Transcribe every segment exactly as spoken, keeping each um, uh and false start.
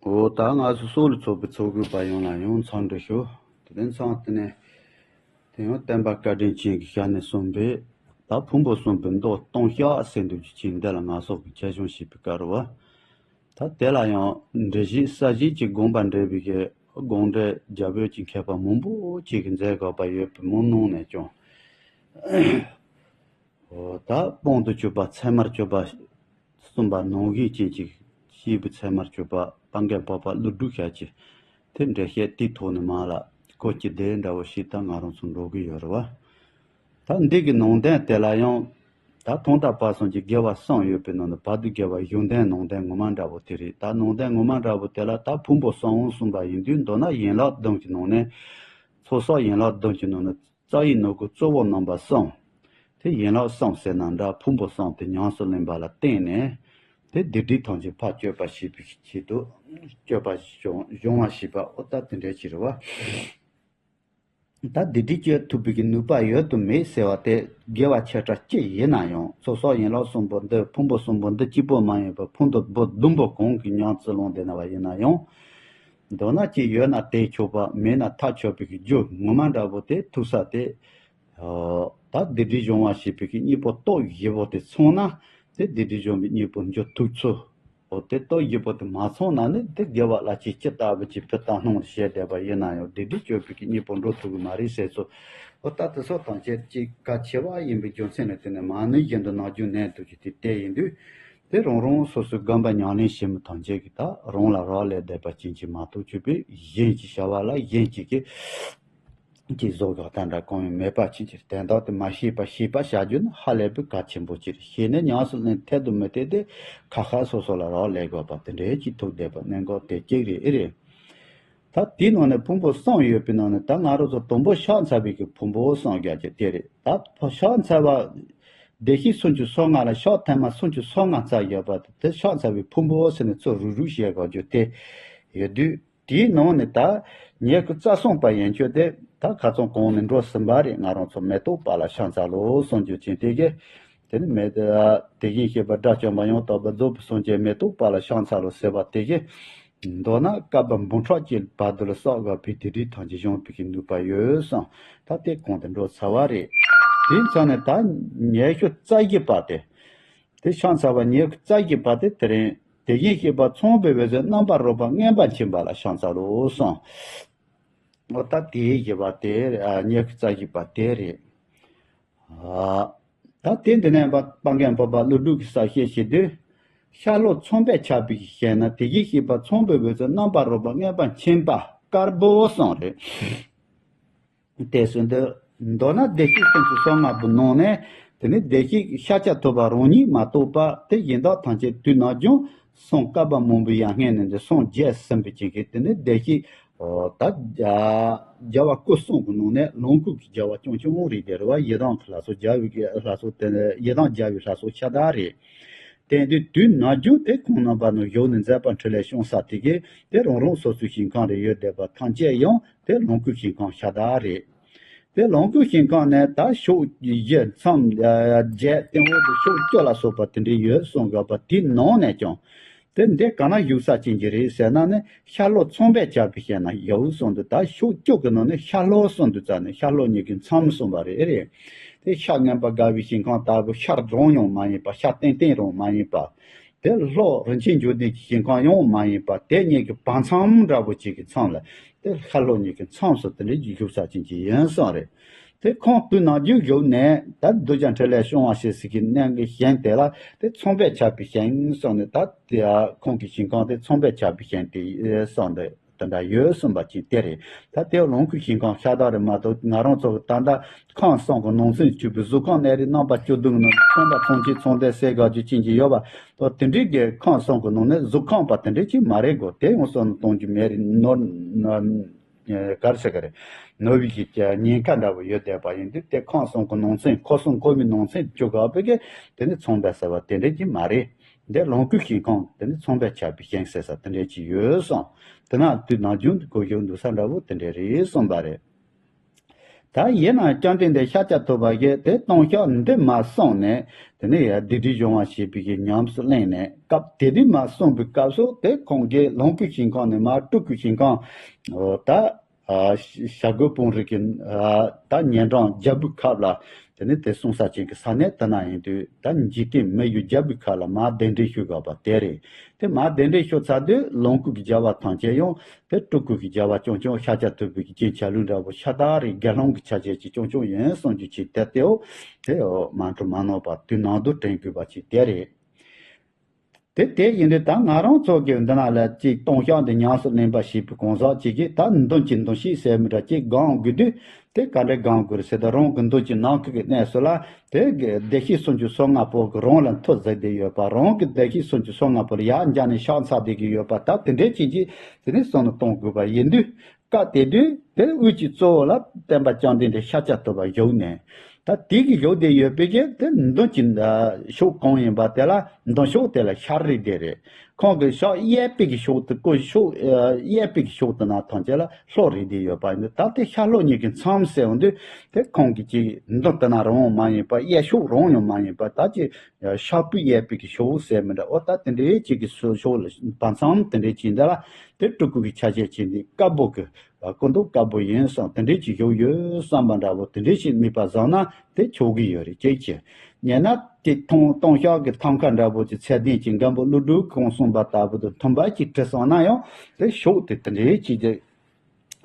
འོ་ད་ང་ཚོ་སོག་ལ་ཚོགས་པའི་ཚོགས་དགོས་པ་ཡོངས་ལ་ཡང་འཚམས་འདྲི་ཞུ། དེ་ནས་འཚམས་དེ་ནས་དེ་ཡང་བསྟན་པ་བཀའ་དྲིན་ཅན་གྱི་ཞལ་ནས་གསུངས་པའི་ད་ཕུང་པོ་གསུམ་པའི་མདོ་སྟོང་ཞག་ཟེར་འདུག་ཅིག་འདི་ལ་ང་སོགས་ཀྱི་ཆ་ཆུང་ཞིག་པའི་བཀའ་རུ་བ། ད་དེ་ལ་ཡང་འགྲེལ་བཤད་གསལ་བཤད་ཀྱི་དགོངས་པ་འགྲེལ་བའི་གི་དགོངས་འགྲེལ་རྒྱ་བོད་ཀྱི་མཁས་པ་མང་པོ་ཅིག་གིས་མཛད་དགོས་པ་ཡོད་པའི་མུ་ནང་ནས་ཀྱང་། ད་དཔང་དུ་གྱུར་པ་ཚད་མར་གྱུར་པ་གསུམ་པ་ནང་བཞིན་ཅན་ཅིག་ཤེས་པའི་ཚད་མར་གྱུར་པ་སྤང་རྒན་འཕགས་པ་ཀླུ་སྒྲུབ་ཞབས་ཀྱིས་དེ་འགྲེལ་བཤད་དེའི་ཐོག་ནས་མ་ལ་བཀོད་ཀྱི་བདེ་འདྲ་བོ་ཞིག་ད་ང་རང་ཚོ་འགྲོ་གི་ཡོད་རེད་བ། ད་འདི་གི་ནང་དོན་དེ་ལ་ཡང་ད་ཐོག་མཐའ་བར་གསུམ་གྱི་དགེ་བ་གསུམ་ཡོད་པའི་ནང་ནས་བར་དུ་དགེ་བ་གཞུང་དོན་ནང་དོན་ངོ་མ་འདྲ་བོ་དེ་རེད། ད་ནང་དོན་ངོ་མ་འདྲ་བོ་དེ་ལ་ད་ཕུང་པོ་གསུམ་གསུངས་པ་ཡིན་དུས་མདོར་ན་ཡན་ལག་བདུན་གྱི་ནང་ནས་ཚོགས་བསགས་ཡན་ལག་བདུན་གྱི་ནང་ནས་རྩ་བའི་ནང་གི་གཙོ་བོ་རྣམ་པ་གསུམ། དེ་ཡན་ལག་གསུམ་ཟེར་ན་འདྲ་ཕུང་པོ་གསུམ་དེ་ཉམས་སུ་ལེན་པ་ལ་བརྟེན་ནས་དེ་སྡིག་སྒྲིབ་ཐམས་ཅད་ཕར་གཅོད་པ་བྱེད་པའི་ཆེད་དུ་གཅོད་པ་སྦྱོང་སྦྱོང་བ་བྱེད་པ་ཨོ་ད་དེ་འདྲའི་ཕྱིར་བ། ད་སྡིག་སྒྲིབ་གཅོད་ཐུབ་པའི་གི་ནུས་པ་ཡོད་དུ་མེད་ཟེར་བ་དེ་དགེ་བ་ཆེ་ཕྲ་ཅི་ཡིན་ན་ཡང་ཚོགས་བསགས་ཡན་ལག་གསུམ་པོ་འདི་ཕུང་པོ་གསུམ་པོ་འདི་གཅིག་པོ་མ་ཡིན་པར་ཕུང་དུ་བུ་བདུན་པོ་གང་གི་ཉམས་སུ་བླངས་བསྡད་ན་བ་ཡིན་ན་ཡང་། མདོར་ན་ཅིག་ཡོད་ན་དེས་ཆོག་པ་མེད་ན་ཐབས་ཆོག་པའི་གི་རྒྱུ་ངོ་མ་འདྲ་པོ་དེ་ཐུག་ས་དེ། ད་སྡིག་སྒྲིབ་སྦྱོང་བ་བྱེད་པའི་གི་གཉེན་པོ་སྟོབས་བཞི་པོ་དེ་ཚང་ན་དེ་སྡིག་སྒྲིབ་སྦྱོང་བའི་གཉེན་པོ་འགྱུར་ཐུབ་ཚུལ། འོ་དེ་སྟོབས་བཞི་པོ་དེ་མ་ཚང་ན་ནི་དེ་དགེ་བ་ལ་ཅིག་ཅི་ལྟ་བུ་ཅིག་ཕུད་བཏང་སྣང་བྱས་བསྡད་པ་ཡིན་ན་ཡང་སྡིག་སྒྲིབ་གཅོད་པའི་གི་གཉེན་པོ་འགྲོ་ཐུབ་ཀྱི་མ་རེད་ཟེར་ཚུལ། འོ་ད་དེ་ཚོ་ཐམས་ཅད་ཅིག་གལ་ཆེ་བ་ཡིན་པའི་རྒྱུ་མཚན་ལ་བརྟེན་ནས་མ་ཎི་བཞིན་དུ་ནམ་རྒྱུན་ནན་དུ་གྱི་དེ་བལྟས་ཡིན་དུས། དེ་རང་རང་སོ་སོའི་སྒོམ་པ་ཉམས་ལེན་བྱེད་མི་ཐམས་ཅད་ཀྱིས་ད་རང་ལ་རག་ལས་བསྡད་པ་ཅན་གྱིས་མ་གཏོགས་ཆོས་པའི་གཞན་གྱི་བྱ་བ་ལ་གཞན་གྱིས་ཀྱི་ཀྱི་བཟོ་དགག་དང་འདྲ་གང་ཡང་མེད་པ་ཅན་གྱི་དོན་དག་དེ་མ་ཤེས་པ་ཤེས་པ་བྱ་རྒྱུ་ནི་ཧ་ལས་པའི་གལ་ཆེན་པོ་ཅིག་རེད། ཤེས་ནས་ཉམས་སུ་ལེན་ཐད་དུ་མི་ཐད་དེ་ཁ་ཁ་སོ་སོ་ལ་རག་ལས་དགོས་པ་དེ་འདྲའི་ཅིག་ཐུག་བསྡད་པ་གནད་འགག་དེ་གཅིག་རེད་ཨེ་རེད། ད་དེའི་ནང་ནས་ཕུང་པོ་གསུམ་ཡོད་པའི་ནང་ནས་ད་ང་རང་ཚོ་དང་པོ་ཕྱག་འཚལ་བའི་གི་ཕུང་པོ་གསུམ་རྒྱག་རྒྱུ་དེ་རེད། ད་ཕྱག་འཚལ་བ་བདེ་གཤེགས་སུམ་ཅུ་སོ་ལྔ་ལ་ཕྱག་ཐེངས་མ་སུམ་ཅུ་སོ་ལྔ་འཚལ་ཡོད་པ་དེ་ཕྱག་འཚལ་བའི་ཕུང་པོ་ཟེར་ནས་ཚུར་རུག་རུག་བྱས་དགོས་རྒྱུ་དེ་ཡོད་དུས། དེའི་ནང་ནས་ད་ཉེར་དགུ་རྩ་གསུམ་པ་ཡན་ཆོད་དེ་ད་ཁ་ཚང་གོང་ནས་འགྲོ་ཟིན་པ་རེད། ང་རང་ཚོ་མེ་ཏོག་པ་ལ་ཕྱག་འཚལ་ལོ་གསུང་རྒྱུ་ཅན་དེ་གི། དེ་ནི་མེ་དེ་བཞིན་གཤེགས་པ་དགྲ་བཅོམ་པ་ཡང་དག་པར་རྫོགས་པའི་སངས་རྒྱས་མེ་ཏོག་པ་ལ་ཕྱག་འཚལ་ལོ་ཟེར་བ་དེ་གི། མདོར་ན་བསྐལ་པ་འབུམ་ཕྲག་གཅིག་བར་དུ་ལ་བསགས་དགོས་པའི་སྡིག་སྒྲིབ་ཐམས་ཅད་སྦྱོང་བའི་གི་ནུས་པ་ཡོད་གསུངས། ད་དེ་གོང་དུ་འགྲོ་ཚར་བ་རེད། དེ་ཚར་ནས་ད་ཉེར་ཤུ་རྩ་བཞི་པ་དེ། དེ་ཕྱག་འཚལ་བ་ཉེར་ཤུ་རྩ་བཞི་པ་དེ་དེ་རིང་དེ་བཞིན་གཤེགས་པ་ཚངས་པའི་འོད་ཟེར་རྣམ་པར་རོལ་པ་མངོན་པར་མཁྱེན་པ་ལ་ཕྱག་འཚལ་ལོ་གསུངས། འོ་ད་དེ་བཞི་པ་དེ་ཉེར་ཤུ་རྩ་བཞི་པ་དེ་རེད། ད་དེ་འདི་ནས་སྤང་རྒན་འཕགས་པ་ཀླུ་སྒྲུབ་ཀྱིས་གསལ་བཤད་བྱེད་དུས། ཤར་ལྷོ་མཚུངས་པས་ཁྱབ་པའི་ཞེན་ན་དེ་བཞིན་གཤེགས་པ་མཚུངས་པའི་འོད་ཟེར་རྣམ་པར་རོལ་པ་མངོན་པར་མཁྱེན་པ་དཀར་པོ་གསུངས་རེད། དེ་ཟེར་འདི་མདོར་ན་བདེ་གཤེགས་སུམ་ཅུ་སོ་ལྔ་པོའི་ནང་ནས་དེ་ནི་བདེ་གཤེགས་ཤཱཀྱ་ཐུབ་པ་རང་ཉིད་མ་གཏོགས་པ་དེ་གཞན་དག་ཐམས་ཅད་དུས་ནམ་རྒྱུན་སངས་བསྐལ་པ་མང་པོའི་ཡར་སྔོན་ནས་འདི་སངས་རྒྱས་ཟིན་པའི་ཅིག་གིས་དེ་ནི་བདེ་གཤེགས་ད་རྒྱལ་བ་སྐུ་གསུམ་གྱི་ནང་ནས་ལོངས་སྐུ་གི་རྒྱལ་བ་རྐྱང་རྐྱང་རེད། དེ་རེད་བ། ཡི་དམ་གྱི་ལྷ་ཚོགས་རྒྱལ་བའི་གི་ལྷ་ཚོགས་དེ་ཡི་དམ་རྒྱལ་བའི་ལྷ་ཚོགས་ཤ་སྟག་རེད། དེ་དུས་དུས་ནམ་རྒྱུན་དེ་ཁོང་རྣམ་པ་ནང་བཞུགས་ནས་མཛད་པ་འཕྲིན་ལས་བསྐྱངས་ས་དེ་གས་དེ་རང་རང་སོ་སོའི་ཞིང་ཁམས་རེ་ཡོད་བསྡད་པ་ཐམས་ཅད་ཡང་དེ་ལོངས་སྐུའི་ཞིང་ཁམས་ཤ་སྟག་རེད། དེ་ལོངས་སྐུའི་ཞིང་ཁམས་ནས་ད་ཕྱོགས་བཞི་མཚམས་བརྒྱད་སྟེང་འོག་ཏུ་ཕྱོགས་བཅུ་ལ་སོགས་པ་དེ་འདྲའི་ཡོད་གསུངས་དགོས་པ་དེའི་ནང་ནས་ཀྱང་། དེ་འདི་ག་ན་བཞུགས་ས་ཅན་གྱི་རེད་ཟེར་ན་ནི་ཤར་ལྷོ་མཚུངས་པས་ཁྱབ་པའི་ཞེན་ན་ཡོད་གསུངས་འདུག་ད་ཕྱོགས་བཅུ་གི་ནང་ནས་ཤར་ལྷོ་གསུངས་འདུག་ཙ་ནས་ཤར་ལྷོ་གཉིས་ཀྱི་མཚམས་གསུངས་པ་རེད། ཨེ་རེད། དེ་ཤར་མངོན་པར་དགའ་བའི་ཞིང་ཁམས་ལྟ་བུ་ཤར་གྲངས་ཡང་མ་ཡིན་པ། ཤར་ཏན་ཏན་རང་མ་ཡིན་པ། དེ་ལྷོ་རིན་ཆེན་འབྱུང་ལྡན་གྱི་ཞིང་ཁམས་ཡང་མ་ཡིན་པ། དེ་གཉིས་ཀྱི་བར་མཚམས་འདྲ་པོ་གཅིག་གི་མཚམས་ལ་དེ་ཤར་ལྷོ་གཉིས་ཀྱི་མཚམས་སུ་དེ་འདྲའི་བཞུགས་ས་ཅན་གྱི་ཡིན་གསུངས་རེད། དེ་ཁོང་དུས་ནམ་རྒྱུན་བཞུགས་ནས་ད་གདུལ་བྱ་འཕྲིན་ལས་སྐྱོང་བ་ཞེས་ཟེར་གྱི་གནས་ཀྱི་ཞེན་དེ་ལ་དེ་མཚུངས་པས་ཁྱབ་པའི་ཞེན་གསུངས་ནས། ད་དེ་ཁོང་གི་ཞིང་ཁམས་དེ་མཚུངས་པས་ཁྱབ་པའི་ཞེན་དེ་གསུངས་ཏེ་དེ་འདྲ་ཡོད་གསུངས་པ་ཅིག་དེ་རེད། ད་དེ་ལོངས་སྐུའི་ཞིང་ཁམས་ཤ་སྟག་རེད་མ་གཏོགས་ང་རང་ཚོ་གི་ད་ལྟ་ཁམས་གསུམ་གྱི་ནང་ཚན་གྱུར་པའི་གཟུགས་ཁམས་གནས་རིགས་རྣམ་པ་བཅུ་བདུན་གྱི་ནང་མཚུངས་པ་མཚུངས་ཆོས་མཚུངས་ལྡན་ཟེར་དགོས་རྒྱུ་ཅན་ཅིག་ཡོད་པ། ད་དེ་འདྲའི་གི་ཁམས་གསུམ་གྱི་ནང་ནས་གཟུགས་ཁམས་པ་དེ་འདྲའི་ཅིག་མ་རེད་གོ། དེ་ཡང་བསམ་བློ་གཏོང་རྒྱུ་མེད་རེད། ནོར་ནོར་ག་རེ་ཟེར་གི་རེད། ནོར་བའི་གི་ཉེན་ཁ་འདྲ་པོ་ཡོད་བསྡད་པ་ཡིན་དུས་དེ་ཁམས་གསུམ་གྱི་ནང་ཚན་ཁམས་གསུམ་གོ་མའི་ནང་ཚན་བཅུ་ག་པའི་གི་དེ་ནི་མཚུངས་པ་ཟེར་བ་དེ་འདྲའི་ཅིག་མ་རེད། འདི་ལོངས་སྐུའི་ཞིང་ཁམས་དེ་ནི་མཚུངས་པས་ཁྱབ་པའི་ཞེན་ཟེར་ས་དེ་འདྲའི་ཅིག་ཡོད་གསུངས། དེ་ན་དུས་ནམ་རྒྱུན་གོ་རྒྱུ་འདུག་ས་འདྲ་པོ་དེ་འདྲའི་རེད་གསུངས་པ་རེད། ད་ཡིན་ནའང་བཅོམ་ལྡན་འདས་ཤཱཀྱ་ཐུབ་པ་གིས་དེ་ལྟུང་བཤགས་འདི་མ་གསུངས་ནས། དེ་ནས་ཡང་སྡིག་སྒྲིབ་སྦྱོང་བ་ཞེས་པའི་གི་ཉམས་སུ་ལེན་ནས། སྐབས་དེ་དུས་མ་གསུངས་པའི་སྐབས་སུ་དེ་ཁོང་གིས་ལོངས་སྐུའི་ཞིང་ཁམས་ནས་མར་སྤྲུལ་སྐུའི་ཞིང་ཁམས། འོ་ད། ཨ་བྱ་རྒོད་དཔུང་རིགས་ཀྱི་ཨ་ད་ཉེ་འགྲམ་རྒྱལ་པོའི་ཁབ་ལ། དེ་ནས་དེ་གསུང་ས་ཅན་གྱི་ས་གནས་དེ་ན་ཡིན་དུས། ད་འཇིག་རྟེན་མི་ཡུལ་རྒྱལ་པོའི་ཁབ་ལ་མར་གདན་འདྲེན་ཞུ་དགོས་པ་དེ་རེད། དེ་མར་གདན་འདྲེན་ཞུ་ཚར་དུས་ལོངས་སྐུ་གི་རྒྱལ་བ་ཐམས་ཅད་ཡང་དེ་སྤྲུལ་སྐུ་གི་རྒྱལ་བ་རྐྱང་རྐྱང་ཤཱཀྱ་ཐུབ་པའི་གི་རྗེ་ཆ་ལུགས་འདྲ་བོ་ཤ་སྟག་རེད། དགེ་སློང་གི་ཆ་བྱད་ཅིག་རྐྱང་རྐྱང་ཡིན་གསུང་རྒྱུ་ཅིག་དེ་ལྟའོ། དེ་འོ་མ་འགྲོ་མ་ནོར་བ་དུས་ནམ་དུ་དྲན་དགོས་པ་ཅིག་དེ་རེད། དེ་དེ་ཡིན་དུས་ད་ང་རང་ཚོ་གི་འདི་ན་ལ་ཅིག་ལྟུང་བཤགས་འདི་ཉམས་སུ་ལེན་པ་ཞེས་པའི་གང་ཟག་ཅིག་གིས་ད་མདུན་གྱི་མདུན་བསྐྱེད་ཟེར་མི་འདྲ་ཅིག་སྒོམ་དགོས་དུས། དེ་ག་འདྲ་སྒོམ་དགོས་རེད་ཟེར་ད། རང་གི་མདུན་གྱི་ནམ་མཁའ་གི་གནས་སུ་ལ་དེ་གི་བདེ་གཤེགས་སུམ་ཅུ་སོ་ལྔ་པོ་གི་རང་ལ་མཐོ་གཟིགས་བསྡད་ཡོད་པ། རང་གི་བདེ་གཤེགས་སུམ་ཅུ་སོ་ལྔ་པོ་ལ་ཡར་འཇགས་ནས་ཕྱག་འཚལ་བསྡད་ཀྱི་ཡོད་པ། ད་དེ་འདྲའི་ཅིག་གིས་དེ་ནས་བསམ་བློ་གཏོང་དགོས་པ་ཡིན་དུས། སྐབས་དེ་དུས་དེ་དབུས་ཀྱི་གཙོ་བོ་ལ་སྟོན་པ་བཅོམ་ལྡན་འདས་ཤཱཀྱ་ཐུབ་པ་བཞུགས་ནས། ད་དེ་གི་བཞུགས་བསྡད་ཡོད་པའི་གི་དེ་མདུན་གྱི་ཕྱོགས་གང་ཡིན་པ་དེ་ལ་མདུན་ཕྱོགས་དེ་ལ་ཤར་རེད་དེ་རེད། ཁོང་གི་ཕྱག་གཡས་པའི་གི་ཕྱོགས་དེ་ཀོ་ཕྱོགས་གཡས་པའི་གི་ཕྱོགས་དེ་ན་ཐམས་ཅད་ལ་ལྷོ་རེད་དེ་ཡོད་པ་ཡིན། ད་དེ་ཤར་ལྷོ་གཉིས་ཀྱི་མཚམས་ཟེར་འོང་དུས་དེ་ཁོང་གི་ཅིག་མདུན་དེ་ན་རང་མ་ཡིན་པ། གཡས་ཕྱོགས་རང་ཡང་མ་ཡིན་པ། ད་ཅིག་ཤར་བུ་གཡས་པའི་གི་ཕྱོགས་ཟེར་མི་འདྲ། འོ་ད་དེ་འདྲའི་ཅིག་གི་ཕྱོགས་ལ་བར་མཚམས་དེ་འདྲའི་ཅིག་འདི་ལ་དེ་སྤྲུལ་སྐུ་གི་ཆ་བྱད་ཅིག་འདི་དཀར་པོ་གི་སྐུ་མདོག་དཀར་པོ་ཡིན་བསམ། དེ་འདྲའི་ཅིག་བཞུགས་ཡོད་བསམ་པ་འདྲ་བོ་དེ་འདྲའི་ཞིག་དམིགས་པ་བཟུང་ན་དེ་ཆོག་གི་ཡོད་རེད། ཅིག་ཅིག་ཉན་ན་དེ་ལྟུང་ལྟུང་བཤགས་ཀྱི་ཐང་ཀ་འདྲ་བོ་ཅིག་ཚད་ལྡན་གྱི་མགོན་པོ་ཀླུ་སྒྲུབ་ཁོང་གསུངས་པ་ལྟ་བུ་དང་མཐུན་པ་ཅིག་བྲིས་སོང་ན་ཡང་དེ་ཕྱོགས་དེ་དེ་འདྲའི་ཅིག་དེ།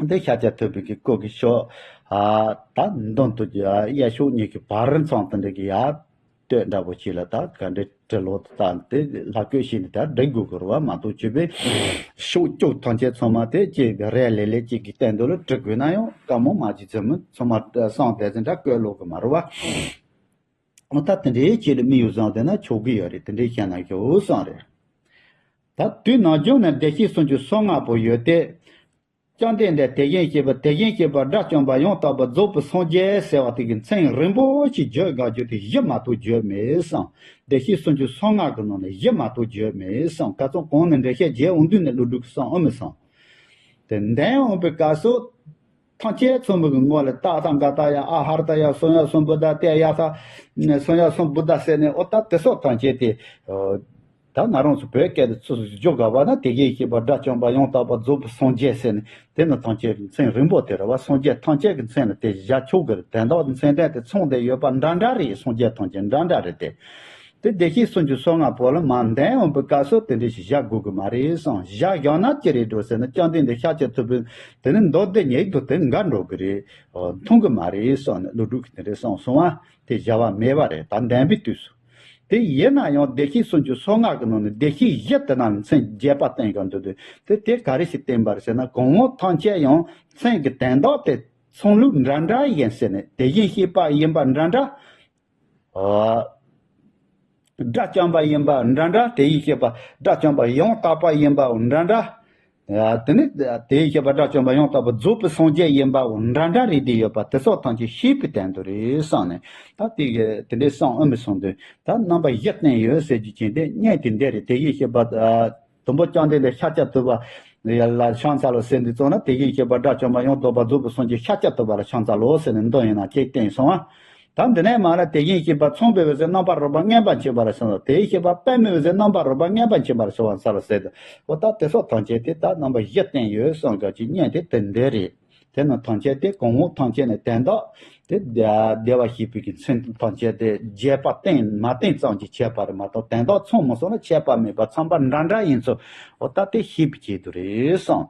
འདི་ཤཱཀྱ་ཐུབ་པའི་གི་སྐུ་གི་ཕྱོགས། ཨ་ད་མདུན་དུ་གཡས་ཕྱོགས་གཉིས་ཀྱི་བར་མཚམས་དེ་འདྲ་གི་ཡར་སྟོད་འདྲ་བོ་ཅིག་ལ་ད་ག་འདྲ་བྲིས་ལོ་ད་དེ་ལྷ་བཀོད་བྱས་ནས་ད་འབྲི་དགོས་ཀྱི་རེད་བ། མ་གཏོགས་ཅིག་པའི་ཕྱོགས་བཅུ་ཐམས་ཅད་ཚང་མ་དེ་ཅིག་རེ་ལེ་ལེ་ཅིག་གི་སྟེང་དུ་ལ་བྲི་དགོས་ན་ཡང་དཀའ་མོ་མ་ཅིག་ཙམ་མི་ཚང་མ་བསམ་བསྡད་ཙམ་འདྲ་བཀོད་ལོག་གི་མ་རེད་བ། འོ་ད་དེ་འདྲའི་ཅིག་ལ་དམིགས་ཡུལ་བཟང་དེ་ན་ཆོག་གི་ཡོད་རེད། དེ་འདྲའི་བཤད་ན་ཞུ་བསམ་རེད། ད་དུས་ནམ་རྒྱུན་ནས་བདེ་གཤེགས་སུམ་ཅུ་སོ་ལྔ་པོ་ཡོད་དེ། བཅོམ་ལྡན་འདས་དེ་བཞིན་གཤེགས་པ་དེ་བཞིན་གཤེགས་པ་དགྲ་བཅོམ་པ་ཡང་དག་པར་རྫོགས་པའི་སངས་རྒྱས་ཟེར་བ་དེ་གི་མཚན་རིང་པོ་ཞིག་བརྗོད་དགོས་རྒྱུ་དེ་བཞི་མ་གཏོགས་བརྗོད་མེད་བསམ། བདེ་གཤེགས་སུམ་ཅུ་སོ་ལྔ་གི་ནང་ནས་བཞི་མ་གཏོགས་བརྗོད་མེད་བསམ། ཁ་སང་གོང་ནས་འགྲེལ་བཤད་བརྒྱབ་འོང་དུས་ནས་ཀླུ་སྒྲུབ་ཀྱིས་གསུངས་ཨ་མི་གསུངས། དེ་འདོན་འོང་པའི་སྐབས་སུ་ཐམས་ཅད་ཚང་མ་གི་ངོ་ལ་ཏག་ཏག་ག་ཏ་ཡ་ཨ་ཧར་ཏ་ཡ་སོ་ཡ་སོ་བུ་ད་ཏེ་ཡ་ས་སོ་ཡ་སོ་བུ་ད་ཟེར་ནས། འོ་ད་དེ་སོགས་ཐམས་ཅད་དེ། ད་ང་རང་ཚོ་བོད་སྐད་དུ་ཚུར་བསྒྱུར་དགོས་པ་ན། དེ་བཞིན་གཤེགས་པ་དགྲ་བཅོམ་པ་ཡང་དག་པར་རྫོགས་པའི་སངས་རྒྱས་ཟེར་ནས། དེ་ནི་ཐམས་ཅད་ཀྱི་མཚན་རིང་པོ་དེ་རེད་བ། སངས་རྒྱས་ཐམས་ཅད་ཀྱི་མཚན་ལ་དེ་བཞག་ཆོག་གི་རེད། དོན་དག་མཚན་ལྡན་དེ་ཚང་བསྡད་ཡོད་པ་འདྲ་འདྲ་རེད། སངས་རྒྱས་ཐམས་ཅད་འདྲ་འདྲ་རེད་དེ། དེ་བདེ་གཤེགས་སུམ་ཅུ་སོ་ལྔ་པོ་ལ་མར་འདོན་འོང་པའི་སྐབས་སུ་དེ་འདྲ་ཞིག་བཞག་དགོས་ཀྱི་མ་རེད་བསམ། བཞག་བཞག་ན་ཅི་རེད་འགྲོ་ཟེར་ན། བཅོམ་ལྡན་འདས་ཤཱཀྱ་ཐུབ་པས་དེ་ནི་མདོ་སྡེ་ཉིད་དུ་དེ་འགལ་འགྲོ་གི་རེད། མཐུན་གྱི་མ་རེད་བསམ་ནས་ཀླུ་སྒྲུབ་ཀྱིས་དེ་འདྲ་གསུངས་སོང་བ། དེ་བཞག་པ་མེད་པ་རེད། ད་འདོན་པའི་དུས་སུ། དེ་ཡིན་ན་ཡང་བདེ་གཤེགས་སུམ་ཅུ་སོ་ལྔ་གི་ནང་ནས་བདེ་གཤེགས་བཞི་དེ་ན་མཚན་རྒྱས་པ་བསྟན་ག་འདུག་དུས། དེ་དེ་ག་རེ་ཞིག་བསྟན་པ་རེད་ཟེར་ན། གོང་འོག་ཐམས་ཅད་ཡང་མཚན་གྱི་དོན་དག་དེ་ཚང་ལུགས་འདྲ་འདྲ་ཡིན་ཟེར་ནས། དེ་བཞིན་གཤེགས་པ་ཡིན་པ་འདྲ་འདྲ། ཨ། དགྲ་བཅོམ་པ་ཡིན་པ་འདྲ་འདྲ། དེ་བཞིན་གཤེགས་པ་དགྲ་བཅོམ་པ་ཡང་དག་པ་ཡིན་པའོ་འདྲ་འདྲ། ཨ། དེ་ནི་དེ་བཞིན་གཤེགས་པ་དགྲ་བཅོམ་པ་ཡང་དག་པར་རྫོགས་པའི་སངས་རྒྱས་ཡིན་པའོ་འདྲ་འདྲ་རེད་དེ་ཡོད་པ། དེ་སོགས་ཐམས་ཅད་ཤེས་པའི་དོན་དུ་རེད་བསམ་ནས། ད་དེ་གི་དེ་འདྲའི་གསུངས་ཨ་མི་གསུངས་དུས། ད་རྣམ་པ་བཞི་བསྟན་ཡོད་ཟེར་རྒྱུ་ཅན་དེ་སྙན་དེ་འདི་རེད། དེ་བཞིན་གཤེགས་པ། ཨ། དང་པོ་བཅོམ་ལྡན་འདས་ཤཱཀྱ་ཐུབ་པ་ལ་ཕྱག་འཚལ་ལོ་ཟེར་འདི་ཙམ་ན། དེ་བཞིན་གཤེགས་པ་དགྲ་བཅོམ་པ་ཡང་དག་པར་རྫོགས་པའི་སངས་རྒྱས་ཤཱཀྱ་ཐུབ་པ་ལ་ཕྱག་འཚལ་ལོ་ཟེར་ནས་འདོན་ཡིན་ན་ཅིག་བསྟན་སོང་ཨ། ད་འདི་ནས་མར་ལ་དེ་བཞིན་གཤེགས་པ་མཚུངས་པའི་འོད་ཟེར་རྣམ་པར་རོལ་པ་མངོན་པར་མཁྱེན་པ་ལ་ཕྱག་འཚལ་ལོ། དེ་བཞིན་གཤེགས་པ་པདྨའི་འོད་ཟེར་རྣམ་པར་རོལ་པ་མངོན་པར་མཁྱེན་པ་ལ་ཕྱག་འཚལ་ལོ་ཟེར་དུས། འོ་ད་དེ་སོགས་ཐམས་ཅད་དེ་ད་རྣམ་པ་བཞི་བསྟན་ཡོད་གསུངས་ག་ཅིག་སྙན་དེ་དེ་འདི་རེད། དེ་ནི་ཐམས་ཅད་དེ་གོང་འོག་ཐམས་ཅད་ནས་དོན་དག་དེ་བདེ་བར་གཤེགས་པའི་གི་མཚན་ཐམས་ཅད་དེ་རྒྱས་པ་བསྟན་མ་བསྟན་ཙམ་གྱིས་ཁྱད་པར་མ་གཏོགས། དོན་དག་ཚང་མ་སོང་ན་ཁྱད་པར་མེད་པ་ཚང་པ་འདྲ་འདྲ་ཡིན་ཚུལ། འོ་ད་དེ་ཤེས་པའི་ཆེད་དུ་རེད་བསམ།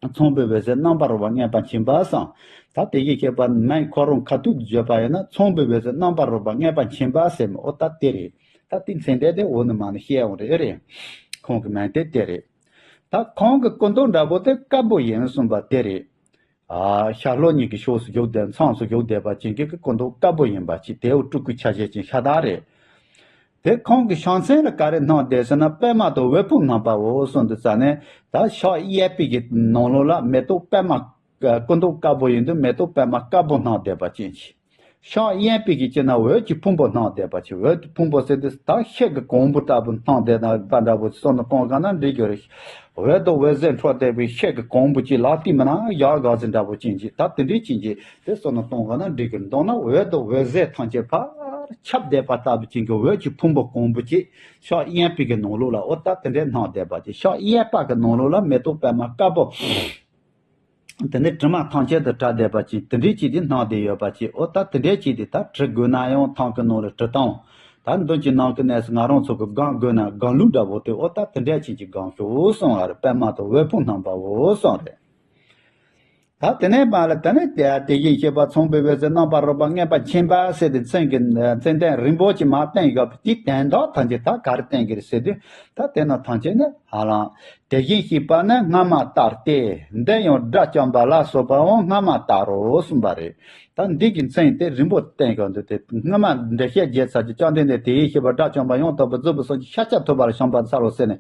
མཚུངས་པའི་འོད་ཟེར་རྣམ་པར་རོལ་པ་མངོན་པར་མཁྱེན་པ་བསམ། ད་དེ་བཞིན་གཤེགས་པ་མིང་ཁོ་རང་ཁ་ཐུག་བརྗོད་པ་ཡིན་ན། མཚུངས་པའི་འོད་ཟེར་རྣམ་པར་རོལ་པ་མངོན་པར་མཁྱེན་པ་ཟེར་མི། འོ་ད་དེ་རེད། ད་དེ་མཚན་ལྡན་དེ་འོ་ནི་མ་ནི་བཤད་འོང་རེད། ཨེ་རེད། ཁོང་གི་མིང་དེ་དེ་རེད། ད་ཁོང་གི་སྐུ་མདོག་འདྲ་པོ་དེ་དཀར་པོ་ཡིན་གསུངས་པ་དེ་རེད། ཨ། ཤར་ལྷོ་གཉིས་ཀྱི་ཕྱོགས་སུ་བཞུགས་བསྡད། མཚམས་སུ་བཞུགས་བསྡད་པ་ཅན་གྱི་སྐུ་མདོག་དཀར་པོ་ཡིན་པ་ཅིག་དེའོ་སྤྲུལ་སྐུའི་ཆ་བྱད་ཅན་ཤ་སྟག་རེད། དེ་ཁོང་གི་ཕྱག་མཚན་ལ་ག་རེ་སྣང་བསྡད་ཟེར་ན། པདྨ་དང་འོད་ཕུང་རྣམ་པའོ་གསུངས་འདུག་ཙ་ནས། ད་ཕྱག་གཡས་པའི་གི་ནང་ལོགས་ལ་མེ་ཏོག་པདྨ། སྐུ་མདོག་དཀར་པོ་ཡིན་དུས་མེ་ཏོག་པདྨ་དཀར་པོ་སྣང་བསྡད་པ་ཅན་ཅིག་ཤར་གཡས་པའི་གི་ཅི་ན་འོད་ཀྱི་ཕུང་པོ་སྣང་བསྡད་པ་ཅིག་འོད་ཀྱི་ཕུང་པོ་ཟེར་དུས་ད་ཤེལ་གྱི་གོང་བུ་ལྟ་བུ་སྣང་བསྡད་ན་པ་འདྲ་བོ་ཅིག་བསམ་བློ་གཏོང་ག་ན་འགྲིག་གི་རེད། འོད་དང་འོད་ཟེར་འཕྲོ་བསྡད་པའི་ཤེལ་གྱི་གོང་བུ་ཅིག་ལག་མཐིལ་མ་ན་ཡར་ག་ཟེར་འདྲ་བོ་ཅན་ཅིག་ད་དེ་འདྲའི་ཅན་ཅིག་དེ་བསམ་བློ་གཏོང་ག་ན་འགྲིག་གི་རེད། མདོར་ན་འོད་དང་འོད་ཟེར་ཐམས་ཅད་ཕར་ཁྱབ་བསྡད་པ་ལྟ་བུ་ཅན་གྱི་འོད་ཀྱི་ཕུང་པོ་གོང་བུ་ཅིག་ཤར་གཡས་པའི་གི་ནང་ལོགས་ལ་འོ་ད་དེ་འདྲའི་སྣང་བསྡད་པ་ཅིག་ཤར་གཡས་པ་གི་ནང་ལོགས་ལ་མེ་ཏོག་པད་མ་དཀར་པོ། དེ་ནས་དྲི་མ་ཐམས་ཅད་དུ་བྲལ་བསྡད་པ་ཅིག་དེ་འདྲའི་ཅིག་དེ་སྣང་བསྡད་ཡོད་པ་ཅིག་འོ་ད་དེ་འདྲའི་ཅིག་དེ་ད་བྲི་དགོས་ན་ཡང་ཐང་གི་ནང་ལ་བྲི་སྟངས། ད་མདུན་གྱི་ནང་གི་གནས་སུ་ང་རང་ཚོ་གི་སྒང་དགོས་ན་སྒང་ལུགས་འདྲ་བོ་དེ་འོ་ད་དེ་འདྲའི་ཅིག་གི་སྒང་ཤོག་གསུངས་པ་རེད། པད་མ་དང་འོད་ཕུང་སྣང་བ་འོ་གསུངས་རེད། ད་དེ་ནས་མ་ལ་དེ་ནས་དེ་དེ་བཞིན་གཤེགས་པ་མཚུངས་པའི་འོད་ཟེར་རྣམ་པར་རོལ་པ་མངོན་པར་མཁྱེན་པ་ཟེར་ཏེ་མཚན་གྱི་མཚན་ལྡན་རིང་པོ་ཅིག་མ་བསྟན་ཡོད་པ་དེ་དོན་དག་ཐམས་ཅད་ད་ག་རེ་བསྟན་གྱི་རེད་ཟེར་དུས་ད་དེ་ན་ཐམས་ཅད་ནི་ཧ་ལམ། དེ་བཞིན་གཤེགས་པ་ནི་སྔ་མ་ལྟར་ཏེ། འདི་ཡང་དགྲ་བཅོམ་པ་ལ་སོགས་པའང་སྔ་མ་ལྟར་རོ་གསུངས་པ་རེད། ད་འདི་གི་མཚན་དེ་རིང་པོ་བསྟན་གྱི་འདུག་དེ་སྔ་མ་འགྲེལ་བཤད་རྒྱས་ཚར་གྱི་བཅོམ་ལྡན་འདས་དེ་བཞིན་གཤེགས་པ་དགྲ་བཅོམ་པ་ཡང་དག་པར་རྫོགས་པའི་སངས་རྒྱས་ཤཱཀྱ་ཐུབ་པ་ལ་བྱོན་པར་འཚལ་ལོ་ཟེར་ནས།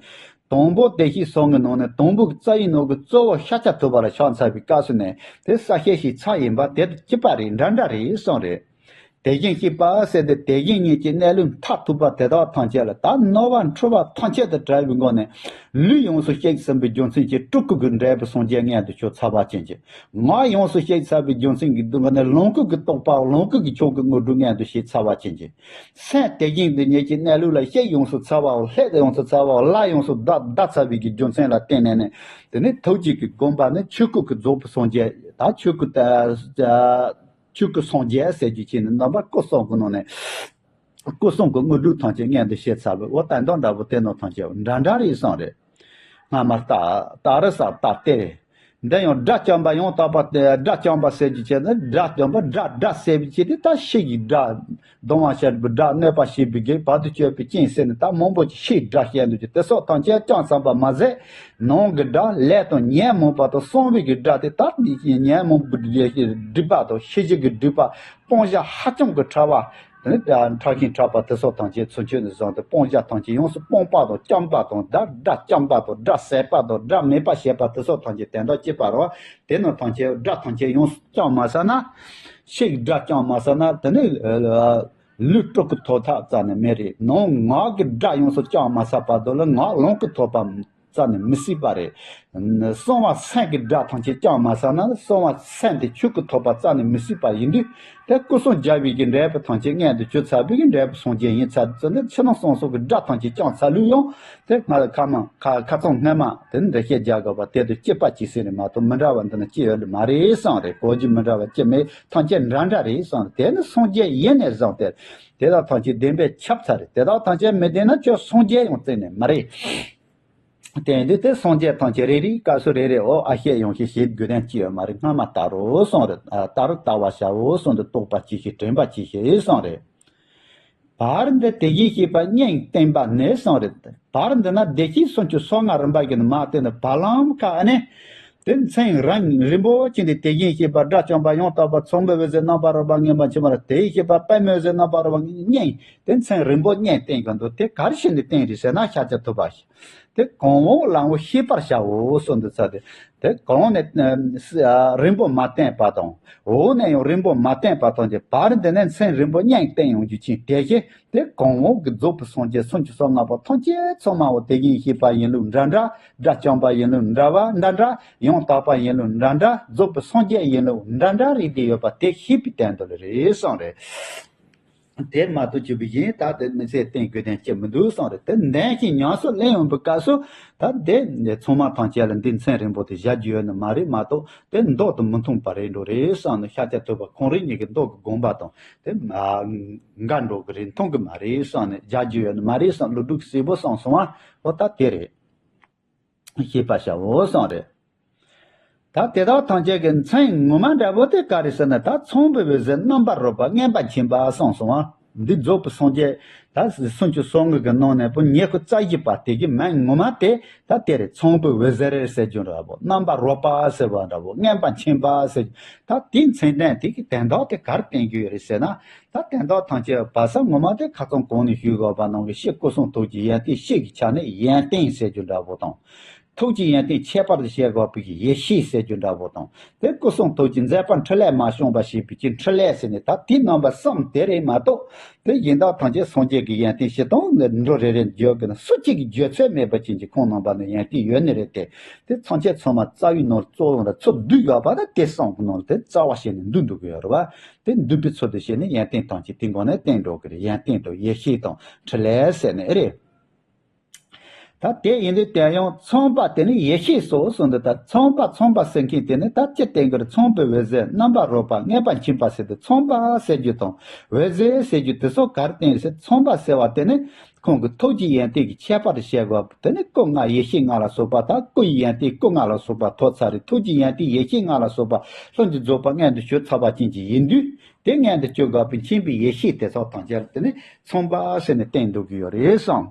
དང་པོ་བདེ་གཤེགས་གསུམ་གྱི་ནང་ནས་དང་པོ་གི་རྩ་བའི་ནང་གི་གཙོ་བོ་ཤཱཀྱ་ཐུབ་པ་ལ་ཕྱག་འཚལ་བའི་སྐབས་སུ་ནས་དེ་ས་བཤད་ཞིག་ཚར་ཡིན་པ་དེ་དང་གཅིག་པ་རེད། འདྲ་འདྲ་རེད་གསུངས་རེད། དེ་བཞིན་གཤེགས་པ་ཟེར་ཏེ་དེ་བཞིན་ཉིད་ཀྱི་གནས་ལུགས་མཐར་ཐུག་པ་དེ་དག་ཐམས་ཅད་ལ་ད་རྣོ་བ་འཁྲུལ་བ་ཐམས་ཅད་དུ་བྲལ་བའི་སྒོ་ནས་ལུས་ཡོངས་སུ་གཤེགས་ཟིན་པའི་རྒྱུ་མཚན་གྱིས་སྤྲུལ་སྐུ་གི་འབྲས་བུ་སངས་རྒྱས་མངོན་དུ་གྱུར་ཚར་བ་ཅན་གྱི། ངག་ཡོངས་སུ་གཤེགས་ཚར་བའི་རྒྱུ་མཚན་གྱིས་སྒོ་ནས་ལོངས་སྐུ་གི་རྟོགས་པའོ་ལོངས་སྐུ་གི་ཆོས་ཀྱི་དངོས་གྲུབ་མངོན་དུ་བྱས་ཚར་བ་ཅན་གྱི། སེམས་དེ་བཞིན་དུ་ཉིད་ཀྱི་གནས་ལུགས་ལ་ཤེས་ཡོངས་སུ་ཚར་བའོ་ལྷད་ཡོངས་སུ་ཚར་བའོ་ལ་ཡོངས་སུ་བདག་བདག་ཚར་བའི་གི་རྒྱུ་མཚན་ལ་བརྟེན་ནས་ནི་དེ་ནི་ཐུགས་རྗེ་གི་དགོངས་པ་ནི་ཆོས་སྐུ་གི་རྫོགས་པའི་སངས་རྒྱས་ད་ཆོས་སྐུ་ད་ཆོས་སྐུ་སངས་རྒྱས་ཟེར་རྒྱུ་ཅིག་ནི་རྣམ་པ་སྐུ་གསུམ་གྱི་ནང་ནས་སྐུ་གསུམ་གྱི་དངོས་གྲུབ་ཐམས་ཅད་མངོན་དུ་བྱས་ཚར་བའི་འོ་ད་འདོན་འདྲ་པོ་དེ་ནོ་ཐམས་ཅད་འདྲ་འདྲ་རེད་གསུངས་རེད། སྔ་མ་ལྟར་ལྟར་ས་ལྟར་ཏེ། འདི་ཡང་དགྲ་བཅོམ་པ་ཡང་དག་པ་སྟེ་དགྲ་བཅོམ་པ་ཟེར་རྒྱུ་བྱས་ན་དགྲ་བཅོམ་པ་དགྲ་དགྲ་ཟེར་བའི་ཆེད་དུ་ད་ཕྱི་ཡི་དགྲ་གདུང་བ་བྱེད་པའི་དགྲ་གནོད་པ་བྱེད་པའི་གི་བར་དུ་གཅོད་པའི་རྐྱེན་ཟེར་ནས་ད་མང་པོ་ཅིག་ཕྱིའི་དགྲ་བཤད་འདུག་ཅེས་དེ་སོགས་ཐམས་ཅད་ཅུང་ཟད་པ་མ་ཟད་ནང་གི་དགྲ་ལས་དང་ཉོན་མོངས་པ་དང་གསང་བའི་གི་དགྲ་དེ་ད་ཉོན་མོངས་པའི་སྒྲིབ་པ་དང་ཤེས་བྱའི་གི་སྒྲིབ་པ་སྤང་བྱ་ཧ་ཅང་གི་ཕྲ་བ། དེ་ནས་ཕྲ་ཞིང་ཕྲ་བ་དེ་སོགས་ཐམས་ཅད་ཚུལ་འཆོས་ནས་བཟུང་སྟེ་སྤང་བྱ་ཐམས་ཅད་ཡོངས་སུ་སྤངས་པ་དང་བཅོམ་པ་དང་དགྲ་དགྲ་བཅོམ་པ་དང་དགྲ་ཟད་པ་དང་དགྲ་མེད་པ་བྱེད་པ་དེ་སོགས་ཐམས་ཅད་དོན་དག་གཅིག་པ་རེད་བ། དེ་རྣམས་ཐམས་ཅད་དགྲ་ཐམས་ཅད་ཡོངས་སུ་བཅོམ་མ་ཟ་ན། ཕྱི་གི་དགྲ་བཅོམ་མ་ཟ་ན་དེ་ནས་ལུས་སྤྲུལ་སྐུ་ཐོབ་ཐབས་རྩ་ནས་མེད་རེད། ནང་ངག་གི་དགྲ་ཡོངས་སུ་བཅོམ་མ་ཟ་བར་དུ་ལ་ངག་ལོངས་སྐུ་ཐོབ་པ། རྩ་ནས་མི་སྲིད་པ་རེད། གསང་བ་སེམས་ཀྱི་དགྲ་ཐམས་ཅད་བཅོམ་མ་ཟ་ན་གསང་བ་སེམས་དེ་ཆོས་སྐུ་ཐོབ་པ་རྩ་ནས་མི་སྲིད་པ་ཡིན་དུས་དེ་སྐུ་གསུམ་རྒྱལ་བའི་གི་འབྲས་བུ་ཐམས་ཅད་མངོན་དུ་གྱུར་ཚར་བའི་གི་འབྲས་བུ་སངས་རྒྱས་ཡིན་ཚར་ཚུལ་ནི་ཕྱི་ནང་གསང་གསུམ་གྱི་དགྲ་ཐམས་ཅད་བཅོམ་ཚར་ལུགས་ཡང་དེ་སྔ་ཁ་མ་ཁ་ཁ་ཚང་སྔ་མ་དེ་འདྲ་བཤད་རྒྱག་དགོས་པ་དེ་དུ་སྐྱེས་པ་ཅི་ཟེར་ནས་མ་གཏོགས་མི་འདྲ་བ་འདི་ན་སྐྱེ་ཡོད་ལ་མ་རེད་གསུངས་རེད། གོ་རྒྱུ་མི་འདྲ་བ་སྐྱེ་མེད་ཐམས་ཅད་འདྲ་འདྲ་རེད་གསུངས་རེད། དེ་ནི་སངས་རྒྱས་ཡིན་ནས་བཟུང་སྟེ་དེ་དག་ཐམས་ཅད་བདེན་པས་ཁྱབ་ཚར་རེད། དེ་དག་ཐམས་ཅད་མི་བདེན་ན་ཁྱོད་སངས་རྒྱས་ཡང་བཙལ་ནས་མ་རེད། དེ་ཡིན་དུས་དེ་སངས་རྒྱས་ཐམས་ཅད་རེ་རེའི་སྐབས་སུ་རེ་རེ་འོ་ཨ་ཤད་ཡང་ཤད་བྱེད་དགོས་དོན་ཅི་ཡོད་མ་རེད། སྔ་མ་ལྟར་རོ་གསུངས་རེད། ལྟར་ལྟ་བར་བྱའོ་གསུངས་ཏེ་རྟོགས་པ་ཅི་ཤེས་དྲན་པ་ཅི་ཤེས་གསུངས་རེད། བར་འདི་དེ་བཞིན་གཤེགས་པ་སྙིང་བསྟན་པ་ནི་གསུངས་རེད། བར་འདི་ན་བདེ་གཤེགས་སུམ་ཅུ་སོ་ལྔ་རིམ་པ་གི་ནི་མ་བསྟན་ནས་བར་ལམ་ཁ་ཨ་ནི། དེ་མཚན་རིང་རིང་པོ་ཅིག་འདི་དེ་བཞིན་གཤེགས་པ་དགྲ་བཅོམ་པ་ཡང་དག་པ་མཚུངས་པའི་འོད་ཟེར་རྣམ་པར་རོལ་པ་མངོན་པར་མཁྱེན་པ་ལ་དེ་བཞིན་གཤེགས་པ་པདྨའི་འོད་ཟེར་རྣམ་པར་རོལ་པ་སྙིང་དེ་མཚན་རིང་པོ་སྙིང་བསྟན་གྱི་འདུག་དེ་ག་རེ་བྱས་ནས་བསྟན་རེད་ཟེར་ན་ཤཱཀྱ་ཐུབ་པ། དེ་གང་འོག་ལམ་འོག་ཤེས་པར་བྱའོ་གསུངས་འདུག་ས་དེ། དེ་གང་ནས་རིང་པོ་མ་བསྟན་པ་དང་འོག་ནས་ཡང་རིང་པོ་མ་བསྟན་པ་དང་གྱི་བར་འདི་ནས་མཚན་རིང་པོ་སྙིང་བསྟན་ཡོང་རྒྱུ་ཅན་དེ་བཞིན་དེ་གང་འོག་གི་རྫོགས་པའི་སངས་རྒྱས་སུམ་ཅུ་སོ་ལྔ་པོ་ཐམས་ཅད་ཚང་མའོ་དེ་བཞིན་གཤེགས་པ་ཡིན་ལུགས་འདྲ་འདྲ། དགྲ་བཅོམ་པ་ཡིན་ལུགས་འདྲ་བ་འདྲ་འདྲ། ཡང་དག་པ་ཡིན་ལུགས་འདྲ་འདྲ། རྫོགས་པའི་སངས་རྒྱས་ཡིན་ལུགས་འདྲ་འདྲ་རེད་དེ་ཡོད་པ་དེ་ཤེས་པའི་དོན་དུ་རེད་གསུངས་རེད། དེ་མ་གཏོགས་ཅི་བཞིན་ད་དེ་མི་ཚེ་བསྟན་དགོས་དོན་ཅི་མི་འདུག་གསུངས་རེད། དེ་ནན་ཞིང་ཉམས་སུ་ལེན་ཡོང་བའི་སྐབས་སུ་ད་དེ་ཚང་མ་ཐམས་ཅད་ལ་འདི་མཚན་རིང་པོ་དེ་བཞག་རྒྱུ་ཡོད་ནི་མ་རེད་མ་གཏོགས་དེ་མདོག་དང་མི་མཐུན་པ་རེད་འགྲོ་རེད་བསམ་ནས་ཤཱཀྱ་ཐུབ་པ་ཁོང་རང་ཉིད་ཀྱི་མདོག་གི་དགོངས་པ་དང་དེ་འགལ་འགྲོ་གི་རེད་མཐུན་གི་མ་རེད་བསམ་ནས་བཞག་རྒྱུ་ཡོད་ནི་མ་རེད་བསམ་ལོ་དྲུག་གསལ་པོ་གསུངས་སོང་བ་འོ་ད་དེ་རེད། ཤེས་པར་བྱའོ་གསུངས་རེད། ད་དེ་དག་ཐམས་ཅད་ཀྱི་མཚན་ངོ་མ་འདྲ་པོ་དེ་ག་རེ་ཟེར་ན་ད་མཚུངས་པའི་འོད་ཟེར་རྣམ་པར་རོལ་པ་མངོན་པར་མཁྱེན་པ་གསུངས་སོང་ང་། འདི་རྫོགས་པའི་སངས་རྒྱས་ད་སུམ་ཅུ་སོ་ལྔ་གི་ནང་ནས་པོ་ཉི་ཤུ་རྩ་བཞི་པ་དེ་གི་མིང་ངོ་མ་དེ་ད་དེ་རེད། མཚུངས་པའི་འོད་ཟེར་ཟེར་རྒྱུ་འདྲ་པོ་རྣམ་པར་རོལ་པ་ཟེར་བ་འདྲ་པོ་མངོན་པར་མཁྱེན་པ་ཟེར་རྒྱུ་ད་དེའི་མཚན་ལྡན་དེ་གི་དོན་དག་དེ་ག་རེ་བསྟན་རྒྱུ་ཡོད་རེད་ཟེར་ན། ད་དོན་དག་ཐམས་ཅད་བར་ས་ངོ་མ་དེ་ཁ་སང་གོང་ནས་ཞུས་དགོས་པ་ནང་གི་ཤེས་སྐུ་གསུང་ཐུགས་ཀྱི་ཡོན་ཏན་ཤེས་ཀྱི་ཆ་ནས་ཡོན་ཏན་ཟེར་རྒྱུ་འདྲ་པོ་དང་། ཐུགས་རྗེ་ཡོན་ཏན་ཁྱད་པར་དུ་བཤད་དགོས་པའི་ཡེ་ཤེས་ཟེར་རྒྱུ་འདྲ་པོ་དང་། དེ་སྐུ་གསུང་ཐུགས་ཀྱི་མཛད་པ་འཕྲིན་ལས་མ་བྱུང་བ་ཞེས་པའི་ཀྱི་འཕྲིན་ལས་ཟེར་ནས་ད་དེའི་རྣམ་པ་གསུམ་དེ་རེད་མ་གཏོགས། དེ་གཞན་དག་ཐམས་ཅད་སངས་རྒྱས་ཀྱི་ཡོན་ཏན་ཞིག་དང་འགྲོ་རེ་རེ་བརྗོད་ཀྱི་ན་སུ་གཅིག་གིས་བརྗོད་ཚོད་མེད་པ་ཅན་གྱི་ཁོང་རྣམ་པ་ནི་ཡོན་ཏན་ཡོད་ནི་རེད་དེ། དེ་ཚང་ཆེ་ཚང་མ་རྩ་བའི་ནང་གཙོ་བོ་ལ་ཚུར་བསྡུས་ཡོད་པ་ན་དེ་གསུམ་གྱི་ནང་ལ་དེ་རྩ་བ་བྱས་ནས་འདུས་འདུག་གི་ཡོད་རེད་བ། དེ་འདུས་པའི་ཚུལ་དུ་བྱས་ནས་ཡོན་ཏན་ཐམས་ཅད་དེ་སྒང་ནས་བསྟན་འགྲོ་གི་རེད། ཡོན་ཏན་དང་ཡེ་ཤེས་དང་འཕྲིན་ལས་ཟེར་ནས་ཨེ་རེད། ད་དེ་ཡིན་དུས་དེ་ཡང་མཚུངས་པ་དེ་ནི་ཡེ་ཤེས་སོ་གསུངས་འདུག་ད་མཚུངས་པ་མཚུངས་པ་ཟེར་མཁན་དེ་ནི་ད་སྤྱིར་བསྟན་གྱི་མཚུངས་པའི་འོད་ཟེར་རྣམ་པར་རོལ་པ་མངོན་པར་མཁྱེན་པ་ཟེར་དུས་མཚུངས་པ་ཟེར་རྒྱུ་དང་འོད་ཟེར་ཟེར་རྒྱུ་དེ་ཚོ་གར་བསྟན་ཟེར། མཚུངས་པ་ཟེར་བ་དེ་ནི་ཁོང་གི་ཐུགས་ཀྱི་ཡོན་ཏན་གྱི་ཁྱད་པར་དུ་བཤད་དགོས་པ་དེ་ནི་སྐུ་ལྔ་ཡེ་ཤེས་ལྔ་ལ་སོགས་པ་དང་སྐུ་ཡི་ཡོན་ཏན་སྐུ་ལྔ་ལ་སོགས་པ་ཐོབ་ཚར་རེད། ཐུགས་ཀྱི་ཡོན་ཏན་ཡེ་ཤེས་ལྔ་ལ་སོགས་པ་ལྷུན་གྱིས་རྫོགས་པ་མངོན་དུ་གྱུར་ཚར་བ་ཅན་གྱི་ཡིན་དུས། དེ་མངོན་དུ་གྱུར་དགོས་པའི་མཁྱེན་པའི་ཡེ་ཤེས་དེ་སོགས་དང་བཅས་དེ་ནི་མཚུངས་པ་ཟེར་ནས་བསྟན་འདུག་གི་ཡོད་རེད་བསམ།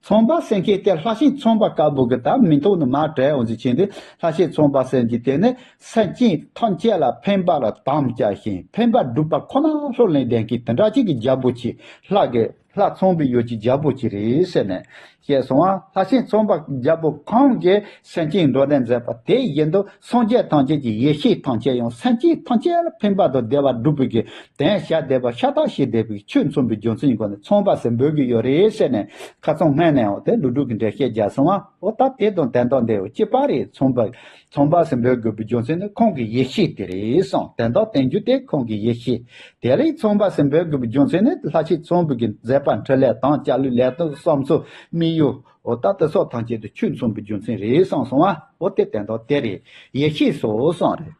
མཚུངས་པ་ཟེར་མཁན་དེ་ལྷ་ཞིང་མཚུངས་པ་དཀར་པོ་གི་ད་མིང་ཐོག་ནས་མར་བྲལ་འོང་ཟིག་ཕྱིན་ཏེ། ལྷ་ཞིང་མཚུངས་པ་ཟེར་གྱི་དེ་ནི་སེམས་ཅན་ཐམས་ཅད་ལ་ཕན་པ་ལ་དམ་བཅའ་ཞིང་ཕན་པ་སྒྲུབ་པ་ཁོ་ན་ལྷུར་ལེན་ལྡན་མཁན་དེ་འདྲ་ཅིག་གི་རྒྱལ་པོ་ཆེ་ལྷ་གི་ལྷ་མཚུངས་པའི་ཡུལ་གྱི་རྒྱལ་པོ་ཆེ་རེད་ཟེར་ནས་བཤད་སོང་བ། ལྷ་ཞིང་མཚུངས་པ་རྒྱལ་པོ་ཁོང་གིས་སེམས་ཅན་འགྲོ་དོན་མཛད་པ་དེ་བཞིན་དུ་སངས་རྒྱས་ཐམས་ཅད་ཀྱི་ཡེ་ཤེས་ཐམས་ཅད་ཡང་སེམས་ཅན་ཐམས་ཅད་ལ་ཕན་པ་དང་བདེ་བ་སྒྲུབ་པའི་གི་དོན་བྱ་བསྡད་པ་ཤ་སྟག་བྱེད་བསྡད་པའི་ཆོས་མཚོན་པའི་རྒྱུ་མཚན་གྱི་སྒོ་ནས་མཚུངས་པ་ཟེར་འབོད་ཀྱི་ཡོད་རེད་ཟེར་ནས་ཁ་ཚང་སྔོན་ནས་འོ་དེ་ལོ་དྲུག་གི་འགྲེལ་བཤད་རྒྱག་སོང་བ། འོ་ད་དེ་དང་དོན་དག་འདི་འོ་གཅིག་པ་རེད། མཚུངས་པ་མཚུངས་པ་ཟེར་འབོད་དགོས་པའི་རྒྱུ་མཚན་ནི་ཁོང་གི་ཡེ་ཤེས་དེ་རེད་གསུངས། དོན་དག་བསྟན་རྒྱུ་དེ་ཁོང་གི་ཡེ་ཤེས་དེ་ལས་མཚུངས་པ་ཟེར་འབོད་དགོས་པའི་རྒྱུ་མཚན་ནི་ལྷ་ཞིང་མཚུངས་པའི་གི་མཛད་པ་འཕྲིན་ལས་དང་བྱ་ལུགས་ལས་སྟངས་བསམ་ཚུལ་དམིགས་ཡུལ། འོ་ད་དེ་སོགས་ཐམས་ཅད་དུ་ཆོས་མཚུངས་པའི་རྒྱུ་མཚན་རེད་གསུངས་སོང་བ། འོ་དེ་དོན་དག་དེ་རེད། ཡེ་ཤེས་སོ་གསུངས་རེད།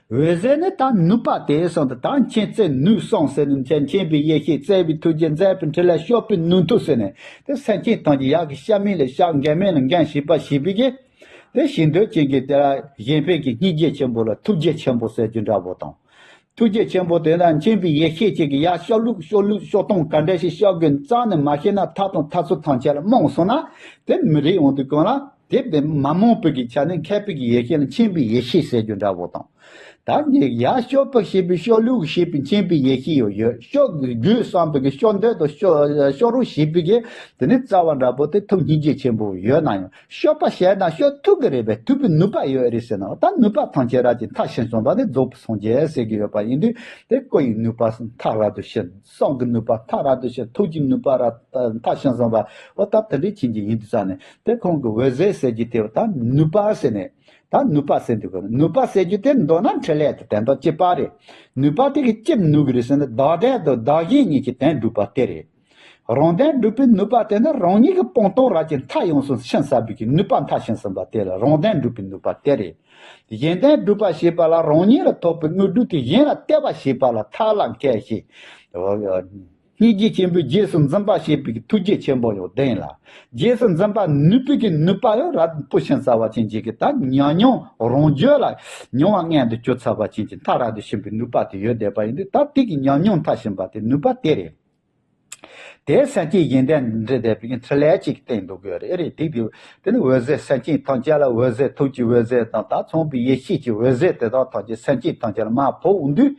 འོད་ཟེར་ནི་ད་ནུས་པ་དེ་གསུངས་ཏེ། ད་མཁྱེན་བརྩེ་ནུས་གསུམ་ཟེར་ནས་མཁྱེན་མཁྱེན་པའི་ཡེ་ཤེས། བརྩེ་བའི་ཐུགས་རྗེ། མཛད་པའི་འཕྲིན་ལས། སྤྱོད་པའི་ནུས་མཐུ་ཟེར་ནས་དེ་སེམས་ཅན་ཐམས་ཅད་ཡག་གི་བཤད་མིན་ལ་བཤད། འགན་མིན་ལ་འགན་བཞེས་པ་བྱེད་པའི་གི། དེ་བྱེད་འདོད་ཅན་གྱི་དེ་ལ་གཞན་ཕན་གྱི་སྙིང་རྗེ་ཆེན་པོ་ལ་ཐུགས་རྗེ་ཆེན་པོ་ཟེར་རྒྱུ་འདྲ་པོ་དང་། ཐུགས་རྗེ་ཆེན་པོ་དེ་ལ་མཁྱེན་པའི་ཡེ་ཤེས་ཅིག་གིས་ཡར་ཤོག་ལུགས་ཤོག་ལུགས་ཤོག་སྟངས་ག་འདྲ་ཞིག་ཤོག་དགོས་རྩ་ནས་མ་ཤེས་ན་ཐབས་དང་ཐབས་ཚུལ་ཐམས་ཅད་ལ་རྨོངས་སོང་ན་དེ་མི་རིགས་འོང་དུས་གང་ལ་དེ་དེ་མ་རྨོངས་པའི་གི་ཆ་ནས་མཁས་པའི་གི་ཡེ་ཤེས་ལ་མཁྱེན་པའི་ཡེ་ཤེས་ཟེར་རྒྱུ་འདྲ་པོ་དང་། ད་ནི་ཡར་ཤོག་པ་ཤེས་པའི་ཤོག་ལུགས་ཤེས་པའི་མཁྱེན་པའི་ཡེ་ཤེས་ཡོད་ཡོད། ཤོག་དགོས་བསམ་པའི་གི་ཤོག་འདོད་དང་ཤོག་ཤོག་རོགས་ཤེས་པའི་གི་དེ་ནི་རྩ་བ་འདྲ་པོ་དེ་ཐུགས་སྙིང་རྗེ་ཆེན་པོ་ཡོད་ན་ཡང་། ཤོག་པ་བཤད་ན་ཤོག་ཐུབ་ཀྱི་རེད་པས། ཐུབ་པའི་ནུས་པ་ཡོད་རེད་ཟེར་ན། ད་ནུས་པ་ཐམས་ཅད་རབ་ཀྱི་མཐའ་ཕྱིན་སོང་བ་དེ་རྫོགས་པའི་སངས་རྒྱས་ཟེར་གྱི་ཡོད་པ་ཡིན་དུས། དེ་སྐུ་ཡི་ནུས་པ་མཐའ་རབ་ཏུ་ཕྱིན། གསུང་གི་ནུས་པ་མཐའ་རབ་ཏུ་ཕྱིན། ཐུགས་ཀྱི་ནུས་པ་རབ་མཐའ་ཕྱིན་སོང་བ། འོ་ད་དེ་འདྲའི་ཕྱིན་གྱི་ཡིན་དུས་ཙང་ནས་དེ་ཁོང་གི་འོད་ཟེར་ཟེར་གྱི་དེ་ད་ནུས་པ་ཟེར་ནས། ད་ནུས་པ་ཟེར་དུས་ནུས་པ་ཟེར་རྒྱུ་དེ་མདོར་ན་འཕྲིན་ལས་དེ་དོན་དག་གཅིག་པ་རེད། ནུས་པ་དེ་གི་ཅི་ནུས་ཀྱི་རེད་ཟེར་ན། བདག་ལྡན་དང་བདག་གཞན་གཉིས་ཀྱི་དོན་སྒྲུབ་པ་དེ་རེད། རང་དོན་སྒྲུབ་པའི་ནུས་པ་དེ་ནི་རང་ཉིད་ཀྱི་སྤངས་རྟོགས་རབ་ཀྱི་མཐའ་ཡོངས་སུ་ཕྱིན་ཚར་བའི་གི་ནུས་པ་མཐའ་ཕྱིན་ཟིན་པ་དེ་ལ་རང་དོན་སྒྲུབ་པའི་ནུས་པ་དེ་རེད། གཞན་དོན་སྒྲུབ་པ་ཞེས་པ་ལ་རང་ཉིད་ལ་ཐོབ་པའི་དངོས་གྲུབ་དེ་གཞན་ལ་གཏད་པ་ཞེས་པ་ལ་ཐབས་ལ་མཁས་ཤིང་། སྙིང་རྗེ་ཆེན་པོའི་རྗེས་སུ་འཛིན་པ་ཞེས་པའི་གི་ཐུགས་རྗེ་ཆེན་པོ་ཡང་ལྡན་ལ། རྗེས་སུ་འཛིན་པ་ནུས་པའི་གི་ནུས་པ་ཡང་རབ་ཏུ་ཕྱིན་ཚར་བ་ཅན་གྱི་གི་ད་ཉམས་མྱོང་རང་རྒྱུད་ལ་མྱོང་བ་མངོན་དུ་གྱུར་ཚར་བ་ཅན་གྱི་མཐའ་རབ་ཏུ་ཕྱིན་པའི་ནུས་པ་དེ་ཡོད་བསྡད་པ་ཡིན་དུས། ད་དེ་གི་ཉམས་མྱོང་མཐར་ཕྱིན་པ་དེ་ནུས་པ་དེ་རེད། དེ་སེམས་ཅན་གཞན་དོན་འདྲེ་བསྡད་པའི་འཕྲིན་ལས་ཅིག་བསྟན་འདུག་ཡོད་རེད། རེད་དེ་དེ་དེ་ནི་འོད་ཟེར་སེམས་ཅན་ཐམས་ཅད་ལ་འོད་ཟེར་ཐུགས་ཀྱི་འོད་ཟེར་དང་ད་མཚུངས་པའི་ཡེ་ཤེས་ཀྱི་འོད་ཟེར་དེ་དག་ཐམས་ཅད་སེམས་ཅན་ཐམས་ཅད་ལ་མར་ཕོག་འོང་དུས།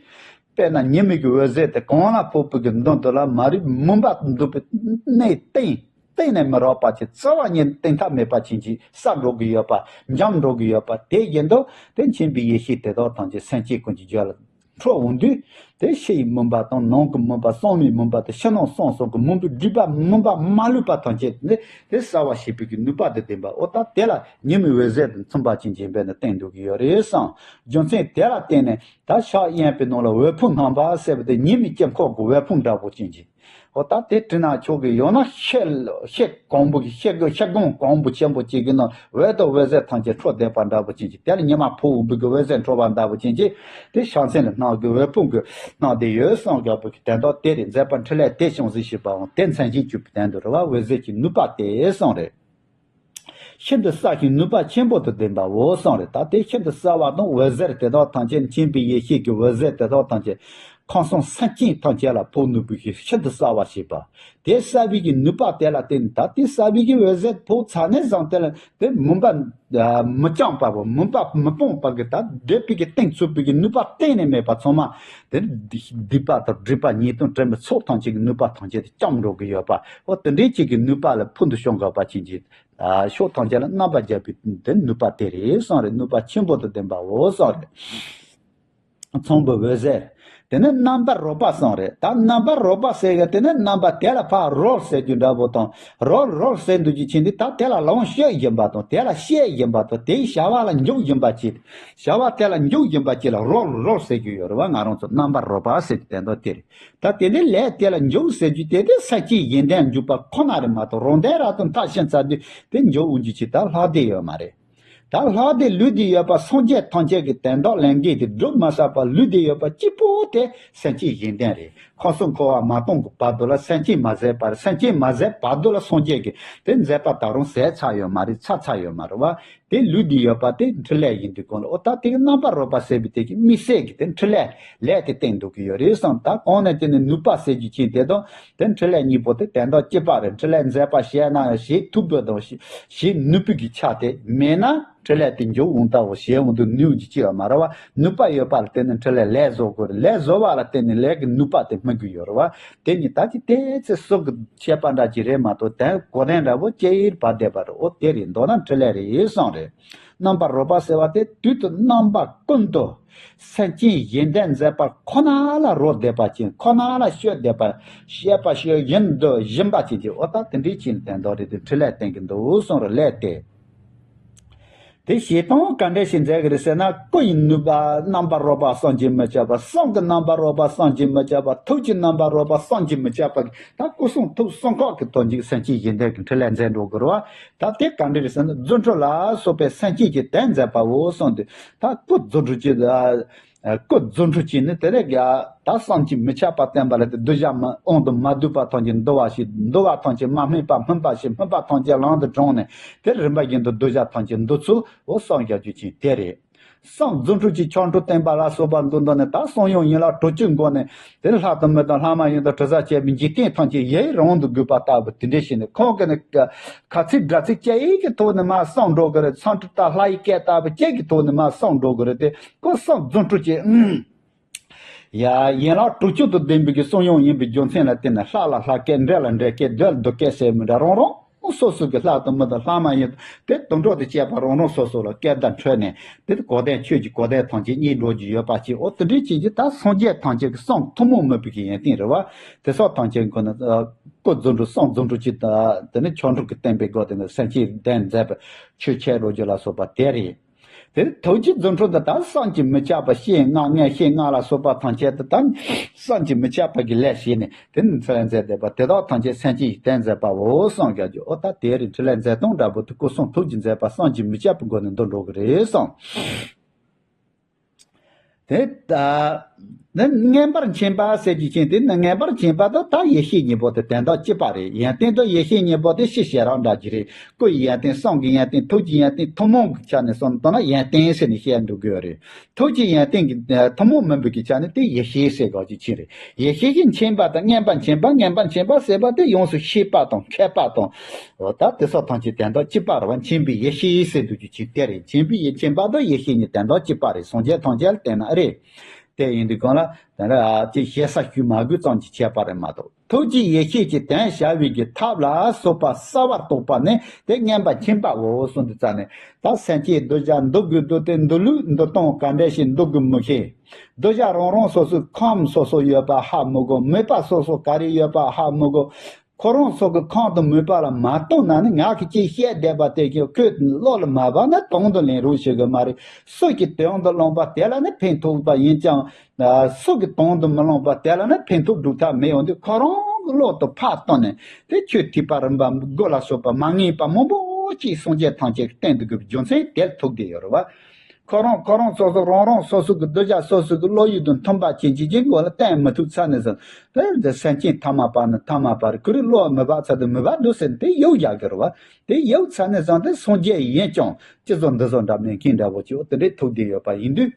དཔེར་ན་ཉི་མའི་གི་འོད་ཟེར་དེ་གང་ལ་ཕོག་པའི་གི་མདུན་དུ་ལ་མ་རིག་མུན་པ་འདུག་པའི་གནས་གཏན་གཏན་ནས་མི་རག་པ་ཅིག་རྩ་བ་ཉིད་གཏན་ཐབས་མེད་པ་ཅན་གྱི་ས་འགྲོ་གི་ཡོད་པ་འཇམ་འགྲོ་གི་ཡོད་པ་དེ་བཞིན་དུ་དེ་མཁྱེན་པའི་ཡེ་ཤེས་དེ་དག་ཐམས་ཅད་སེམས་ཅན་ཀུན་གྱི་རྒྱུད་ལ། འཕྲོ་འོང་དུས། དེ་ཕྱི་ཡི་མུན་པ་དང་ནང་གི་མུན་པ། གསང་བའི་མུན་པ་དང་ཕྱི་ནང་གསང་གསུམ་གྱི་མུན་པའི་སྒྲིབ་པ་མུན་པ་མ་ལུས་པ་ཐམས་ཅད་ནི་དེ་སེལ་བར་བྱེད་པའི་གི་ནུས་པ་དང་ལྡན་པ། འོ་ད་དེ་ལ་ཉི་མའི་འོད་ཟེར་དང་མཚུངས་པ་ཅན་གྱི་བྱས་ནས་བསྟན་འདུག་གི་ཡོད་རེད་བསམ། རྒྱུ་མཚན་དེ་ལ་བརྟེན་ནས་ད་ཕྱག་གཡས་པའི་ནང་ལ་འོད་ཕུང་སྣང་བ་ཟེར་བ་དེ་ཉི་མའི་དཀྱིལ་འཁོར་གྱི་འོད་ཕུང་འདྲ་པོ་ཅན་གྱི། འོ་ད་དེ་དྲི་ན་ཆོག་གི་ཡོད་ན་ཤེལ་ཤེལ་གང་བུ་གི་ཤེལ་གི་ཤེལ་སྒོང་གང་བུ་ཆེན་པོ་གཅིག་གི་ནང་འོད་དང་འོད་ཟེར་ཐམས་ཅད་འཕྲོ་བསྡད་པ་འདྲ་པོ་ཅན་གྱི། དེ་ལ་ཉི་མ་ཕོག་འོང་བུ་གི་འོད་ཟེར་འཕྲོ་བ་འདྲ་པོ་ཅན་གྱི། དེ་ཕྱག་མཚན་ལ་སྣང་གི་འོད་ཕུང་གི་སྣང་དེ་ཡོད་གསུངས་དགོས་པ་གི་དོན་དག་དེ་རེད། མཛད་པ་འཕྲིན་ལས་དེ་བྱུང་ཟིན་ཞེས་པའང་དེ་མཚན་གཞི་གྱུར་པའི་དོན་དུ་རེད་བ། འོད་ཟེར་གྱི་ནུས་པ་དེ་གསུངས་རེད། ཤིན་ཏུ་གསལ་ཞིང་ནུས་པ་ཆེན་པོ་དང་ལྡན་པའོ་གསུངས་རེད། ད་དེ་ཤིན་ཏུ་གསལ་བ་དང་འོད་ཟེར་དེ་དག་ཐམས་ཅད་མཁྱེན་པའི་ཡེ་ཤེས་ཀྱི་འོད་ཟེར་དེ་དག་ཐམས་ཅད། ཁམས་གསུམ་སེམས་ཅན་ཐམས་ཅད་ལ་ཕོག་ནུས་པའི་གི་ཤིན་ཏུ་གསལ་བར་བྱེད་པ། དེ་གསལ་བའི་གི་ནུས་པ་དེ་ལ་བརྟེན་ནས། ད་དེ་གསལ་བའི་གི་འོད་ཟེར་ཕོག་ཚར་ནས་བཟུང་། དེ་ལ་དེ་མུན་པ་མི་སྤངས་པ་བོ། མུན་པ་མི་སྤངས་པ་གི། ད་འདོད་པའི་གི་གཏིང་ཚུགས་པའི་གི་ནུས་པ་གཏན་ནས་མེད་པ་ཚང་མ། དེ་སྡིག་པ་དང་སྒྲིབ་པ་ཉེས་ལྟུང་དྲི་མའི་ཚོགས་ཐམས་ཅད་ཀྱི་ནུས་པ་ཐམས་ཅད་དེ་སྐྱོབ་འགྲོ་གི་ཡོད་པ། འོ་དེ་འདྲའི་ཅིག་གི་ནུས་པ་ལ་ཕུལ་དུ་བྱུང་དགོས་པ་ཅན་གྱི། ཕྱོགས་ཐམས་ཅད་ལ་རྣམ་པར་རྒྱལ་བའི་དེ་ནུས་པ་དེ་རེད་གསུངས་རེད། ནུས་པ་ཆེན་པོ་དང་ལྡན་པའོ་གསུངས་རེད། ཚངས་པའི་འོད་ཟེར། དེ་ནས་རྣམ་པར་རོལ་པ་གསུངས་རེད། ད་རྣམ་པར་རོལ་པ་ཟེར་གི་དེ་ནས་རྣམ་པ་དེ་ལ་ཕར་རོལ་ཟེར་རྒྱུ་འདྲ་པོ་དང་། རོལ་རོལ་ཟེར་འདུག་རྒྱུ་ཕྱིན་དུས། ད་དེ་ལ་ལོངས་སྤྱོད་བཞིན་པ་དང་། དེ་ལ་བཤད་བཞིན་པ་དང་། དེའི་བྱ་བ་ལ་འཇུག་བཞིན་པ་ཅིག་བྱ་བ་དེ་ལ་འཇུག་བཞིན་པ་ཅིག་ལ་རོལ་རོལ་ཟེར་རྒྱུ་ཡོད་རེད་བ། ང་རང་ཚོ་རྣམ་པར་རོལ་པ་ཟེར་རྒྱུ་དེ་འདྲ་དེ་རེད། ད་དེ་ནས་ལས་དེ་ལ་འཇུག་ཟེར་རྒྱུ་དེ་དེ་སེམས་ཅན་གཞན་དོན་འཇུག་པ་ཁོ་ན་རེད་མ་གཏོགས། རང་དོན་རང་དོན་མཐར་ཕྱིན་ཚར་དུས་དེ་འཇུག་འོང་རྒྱུ་ཅིག་ད་ལྷག་བསྡད་ཡོད་མ་རེད། ད་ལྷག་བསྡད་ལུས་བསྡད་ཡོད་པ་སངས་རྒྱས་ཐམས་ཅད་ཀྱི་དོན་དག་ལས་འགན་དེ་སྒྲུབ་མ་ཚར་བར་ལུས་བསྡད་ཡོད་པ་གཅིག་པོ་དེ་སེམས་ཅན་གཞན་དོན་རེད། ཁམས་གསུམ་འཁོར་བ་མ་སྟོངས་ཀྱི་བར་དུ་ལ་སེམས་ཅན་མ་ཟད་པ་རེད། སེམས་ཅན་མ་ཟད་བར་དུ་ལ་སངས་རྒྱས་ཀྱི་དེ་མཛད་པ་ད་རུང་ཟད་ཚར་ཡོད་མ་རེད། ཚར་ཚར་ཡོད་མ་རེད་བ། དེ་ལུས་བསྡད་ཡོད་པ་དེ་འཕྲིན་ལས་ཡིན་དུས་གང་ལ། འོ་ད་དེ་གི་རྣམ་པར་རོལ་པ་ཟེར་བའི་དེ་གི་དམིགས་བསལ་གྱི་དེ་འཕྲིན་ལས་ལས་དེ་བསྟན་འདུག་གི་ཡོད་རེད་བསམ། ད་གོང་ནས་དེ་ནི་ནུས་པ་ཟེར་རྒྱུ་ཅན་དེ་དང་དེ་འཕྲིན་ལས་གཉིས་པོ་དེ་དོན་དག་གཅིག་པ་རེད། འཕྲིན་ལས་མཛད་པ་བྱས་ན་ཡང་བྱེད་ཐུབ་པ་དང་བྱེད་ནུས་པའི་གི་ཆ་དེ་མེད་ན། འཕྲིན་ལས་དེ་འཇུག་འོང་ལྟ་བུ་བྱེད་འོང་དུ་ནུས་ཀྱི་ཅི་ཡང་མ་རེད་བ། ནུས་པ་ཡོད་པ་ལ་བརྟེན་ནས་འཕྲིན་ལས་ལས་བཟོ་དགོས་རེད། ལས་བཟོ་བ་ལ་བརྟེན་ནས་ལས་ཀྱི་ནུས་པ་དེ་སྨིན་གྱི་ཡོད་རེད་བ། དེ་ཉིད་ད་ཅི་དེ་ཚེ་སྲོག་གི་ཆད་པ་འདྲ་ཅིག་རེད་མ་གཏོགས། དེ་གོ་དོན་འདྲ་བོ་ཅི་ཡིན་པ་བསྡད་པ་རེད། འོ་དེ་རེད། མདོར་ན་འཕྲིན་ལས་རེད་གསུངས་རེད། རྣམ་པར་རོལ་པ་ཟེར་བ་དེ་དུས་དང་རྣམ་པ་ཀུན་ཏུ་སེམས་ཅན་གཞན་དོན་མཛད་པ་ཁོ་ན་ལ་རོལ་བསྡད་པ་ཅན། ཁོ་ན་ལ་སྤྱོད་བསྡད་པ། བཤད་པ་ཤོད་བཞིན་དུ་བཞིན་པ་ཅན་གྱི། འོ་ད་དེ་འདྲའི་ཅན་དོན་དག་རེད། དེ་འཕྲིན་ལས་བསྟན་གྱི་འདུག་གསུངས་རེད། ལས་དེ། དེ་བྱེད་སྟངས་ག་འདྲ་ཞིག་མཛད་ཀྱི་རེད་ཟེར་ན། སྐུ་ཡི་ནུས་པ་རྣམ་པར་རོལ་པ་བསམ་གྱིས་མི་ཁྱབ་པ། གསུང་གི་རྣམ་པར་རོལ་པ་བསམ་གྱིས་མི་ཁྱབ་པ། ཐུགས་ཀྱི་རྣམ་པར་རོལ་པ་བསམ་གྱིས་མི་ཁྱབ་པ། ད་སྐུ་གསུང་ཐུགས་གསུམ་ཀ་གི་དོན་གྱི་སེམས་ཅན་གཞན་དོན་གྱི་འཕྲིན་ལས་མཛད་འགྲོ་དགོས་རེད་བ། ད་དེ་ག་འདྲ་རེད་ཟེར་ན། རྫུ་འཕྲུལ་ལ་སོགས་པའི་སེམས་ཅན་གྱི་དོན་མཛད་པའོ་གསུངས་ཏེ། ད་སྐུ་རྫུ་འཕྲུལ་གྱི། སྐུ་རྫུ་འཕྲུལ་གྱིས་ནི་དེ་ལས་ཀྱང་ད་བསམ་གྱིས་མི་ཁྱབ་པ་བསྟན་པ་ལ། དེ་གདུལ་བྱ་མ་དབང་དུ་མ་འདུས་པ་ཐམས་ཅད་འདུལ་བ་ཞིག་འདུལ་བ་ཐམས་ཅད་མ་སྨིན་པ་སྨིན་པ་ཞིག་སྨིན་པ་ཐམས་ཅད་ལམ་དུ་དྲངས་ནས། དེ་རིམ་པ་བཞིན་དུ་གདུལ་བྱ་ཐམས་ཅད་འདུལ་ཚུལ་འོ་གསུངས་རྒྱག་རྒྱུ་ཅན་དེ་རེད། གསུང་རྫུ་འཕྲུལ་གྱི་ཆོ་འཕྲུལ་བསྟན་པ་ལ་སོགས་པ་འདི་འདྲ་ནི། ད་གསུང་ཡུམ་ཡན་ལག་དྲུག་ཅུའི་སྒོ་ནས་དེ་ལྷ་དང་མི་དང་ལྷ་མ་ཡིན་དང་དྲི་ཟ་བཅས་པའི་འཇིག་རྟེན་ཐམས་ཅད་ཡིད་རང་དུ་དགོས་པ་ལྟ་བུ་དེ་འདྲ་ཞིག་ནི། ཁོང་གིས་ནི་ཁ་ཚིག་སྒྲ་ཚིག་ཅི་ཡིན་གྱི་ཐོག་ནས་མར་གསུང་འགྲོ་གི་རེད། ཚངས་ཁྲིད་དང་ལྷ་ཡི་སྐད་ལྟ་བུ་ཅི་གི་ཐོག་ནས་མར་གསུང་འགྲོ་གི་རེད་དེ། ཁོ་གསུང་རྫུ་འཕྲུལ་གྱི་ཡ་ཡན་ལག་དྲུག་ཅུ་དང་ལྡན་པའི་གི་གསུང་ཡུམ་ཡིན་པའི་རྒྱུ་མཚན་ལ་བརྟེན་ནས། ལྷ་ལ་ལྷ་སྐད། འདྲེ་ལ་འདྲེ་སྐད། བདུད་ལ་བདུད་སྐད་ཟེར་མི་འདྲ། རང་རང་སོ་སོ་གི་ལྷ་དང་མི་དང་ལྷ་མ་ཡིན་དང་དེ་དུད་འགྲོ་དང་བཅས་པ་རང་རང་སོ་སོ་ལ་སྐད་བརྡ་འཕྲོད་ནས། དེ་གོ་དོན་ཆོས་ཀྱི་གོ་དོན་ཐམས་ཅད་རྙེད་འགྲོ་རྒྱུ་ཡོད་པ་ཅིག་འོ་དེ་འདྲའི་ཅིག་གིས་ད་སངས་རྒྱས་ཐམས་ཅད་ཀྱི་གསུང་ཐུན་མོང་མིན་པའི་གི་ཡོན་ཏན་རེད་བ། དེ་སོགས་ཐམས་ཅད་ཀྱི་ནི་སྐུ་རྫུ་འཕྲུལ་གསུང་རྫུ་འཕྲུལ་གྱི། དེ་ནི་ཆོ་འཕྲུལ་གྱི་བསྟན་པའི་སྒོ་དེ་ནི་སེམས་ཅན་དོན་མཛད་པའི་ཆོས་འཆད་འགྲོ་རྒྱུ་ལ་སོགས་པ་དེ་རེད། དེར་ཐུགས་ཀྱི་རྫུ་འཕྲུལ་འདི་དག་བསམ་གྱིས་མི་ཁྱབ་པ། བཤེས་ལྔ་ལྔས་བཤེས་ལྔ་ལ་སོགས་པ་ཐམས་ཅད་དུ་དང་བསམ་གྱིས་མི་ཁྱབ་པ་གི་ལས་བྱས་ནས་དེ་ནི་འཕྲིན་ལས་མཛད་བསྡད་པ་དེ་དག་ཐམས་ཅད་སེམས་ཅན་གྱི་དོན་མཛད་པའོ་གསུངས་རྒྱག་རྒྱུ། འོ་ད་དེ་རིང་འཕྲིན་ལས་མཛད་སྟངས་འདྲ་པོ་དེ་སྐུ་གསུང་ཐུགས་ཀྱི་མཛད་པ་བསམ་གྱིས་མི་ཁྱབ་པའི་སྒོ་ནས་འདི་འགྲོ་གི་རེད་གསུངས། དེ་ལྟ། ནི་མངོན་པར་མཁྱེན་པ་ཟེར་རྒྱུ་ཅན་དེ་ནི། མངོན་པར་མཁྱེན་པ་དང་ད་ཡེ་ཤེས་གཉིས་པོ་དེ་དོན་དག་གཅིག་པ་རེད། ཡོན་ཏན་དང་ཡེ་ཤེས་གཉིས་པོ་དེ་ཕྱི་ཞེ་རང་འདྲ་གི་རེད། སྐུ་ཡི་ཡོན་ཏན། གསུང་གི་ཡོན་ཏན། ཐུགས་ཀྱི་ཡོན་ཏན། ཐུན་མོང་གི་ཆ་ནས་གསུངས་བཏང་ན་ཡོན་ཏན་ཟེར་ནས་བཤད་འགྲོ་གི་ཡོད་རེད། ཐུགས་ཀྱི་ཡོན་ཏན་གྱི་ཐུན་མོང་མིན་པའི་གི་ཆ་ནས་དེ་ཡེ་ཤེས་ཟེར་དགོས་ཀྱི་ཆེ་རེད། ཡེ་ཤེས་ཀྱི་མཁྱེན་པ་དང་མངོན་པར་མཁྱེན་པ། མངོན་པར་མཁྱེན་པ་ཟེར་བ་དེ་ཡོངས་སུ་ཤེས་པ་དང་མཁས་པ་དང་། འོ་ད་དེ་སོགས་ཐམས་ཅད་དོན་དག་གཅིག་པ་རེད་བ། མཁྱེན་པའི་ཡེ་ཤེས་ཟེར་འདུག་རྒྱུ་ཅིག་དེ་རེད། མཁྱེན་པའི་ཡེ་མཁྱེན་པ་དང་ཡེ་ཤེས་གཉིས་དོན་དག་གཅིག་པ་རེད། སངས་རྒྱས་ཐམས་ཅད་ལ་བལྟས་ན་ཨེ་རེད། དེ་ཡིན་དུས་གང་ལ་དེ་འདྲ་ཅིག་ཞེ་ས་ཞུ་མ་དགོས་ཙམ་གྱི་ཁྱད་པར་རེད་མ་གཏོགས། ཐུགས་ཀྱི་ཡེ་ཤེས་ཀྱི་དོན་བྱ་བའི་གི་ཐབས་ལ་སོགས་པ་གསལ་བར་རྟོགས་པ་ནི་དེ་མངོན་པར་མཁྱེན་པའོ་གསུངས་དུས་ཙ་ནས། ད་སེམས་ཅན་གདུལ་བྱ་འདུལ་དགོས་འདུལ་ཏེ་འདུལ་ལུགས་འདུལ་སྟངས་ག་འདྲ་ཞིག་འདུལ་དགོས་མི་ཤེས། གདུལ་བྱ་རང་རང་སོ་སོའི་ཁམས་སོ་སོ་ཡོད་པ་ཧ་མི་གོ། མོས་པ་སོ་སོ་ག་རེ་ཡོད་པ་ཧ་མི་གོ། ཁོ་རང་ཚོ་གི་ཁམས་དང་མོས་པ་ལ་མ་ལྟོས་ན་ནི། ང་གིས་ཅིག་བཤད་བསྡད་པ་དེ་ཀྱང་ཁོས་བློ་ལ་མ་བབས་ན་དོན་དུ་ལེན་རོགས་བྱེད་གི་མ་རེད། སུ་གིས་དོན་དུ་བླངས་པ་དེ་ལ་ནི་ཕན་ཐོགས་པ་ཡིན་ཀྱང་། སུ་གིས་དོན་དུ་མི་བླངས་པ་དེ་ལ་ནི་ཕན་ཐོགས་སྒྲུབ་ཐབས་མེད་ཡོང་དུས། ཁོ་རང་གི་བློ་དང་ཕར་བཏོན་ནས་དེ་ཆོས་ཐེག་པ་རིམ་པ་དགུ་ལ་སོགས་པ་མ་ངེས་པ་མང་པོ་ཅིག་སངས་རྒྱས་ཐམས་ཅད་ཀྱིས་བསྟན་འདུག་གི་རྒྱུ་མཚན་དེར་ཐུག་བསྡད་ཡོད་རེད་བ། ཁོ་རང་ཁོ་རང་སོ་སོ་རང་རང་སོ་སོ་གི་གདུལ་བྱ་སོ་སོ་གི་བློ་ཡུལ་དང་མཐུན་པ་ཅན་ཅིག་ཅིག་གི་འོག་ལ་བསྟན་མི་ཐུབ་ཚར་ནས་བཟུང་། དེ་འདི་སེམས་ཅན་ཐ་མལ་པ་ནི་ཐ་མལ་པ་རེད། ཁོ་རའི་བློ་མི་བབས་ཚར་དུས་མི་བབས་འདུག་ཟེར་ནས་དེ་གཡུག་རྒྱག་གི་རེད་བ། དེ་གཡུག་ཚར་ནས་བཟུང་སྟེ་སངས་རྒྱས་ཡིན་ཀྱང་ཅི་བཟོ་འདི་བཟོ་འདྲ་མེད་མཁན་འདྲ་བོ་ཅིག་འོ་དེ་འདྲའི་ཐུག་བསྡད་ཡོད་པ་ཡིན་དུས།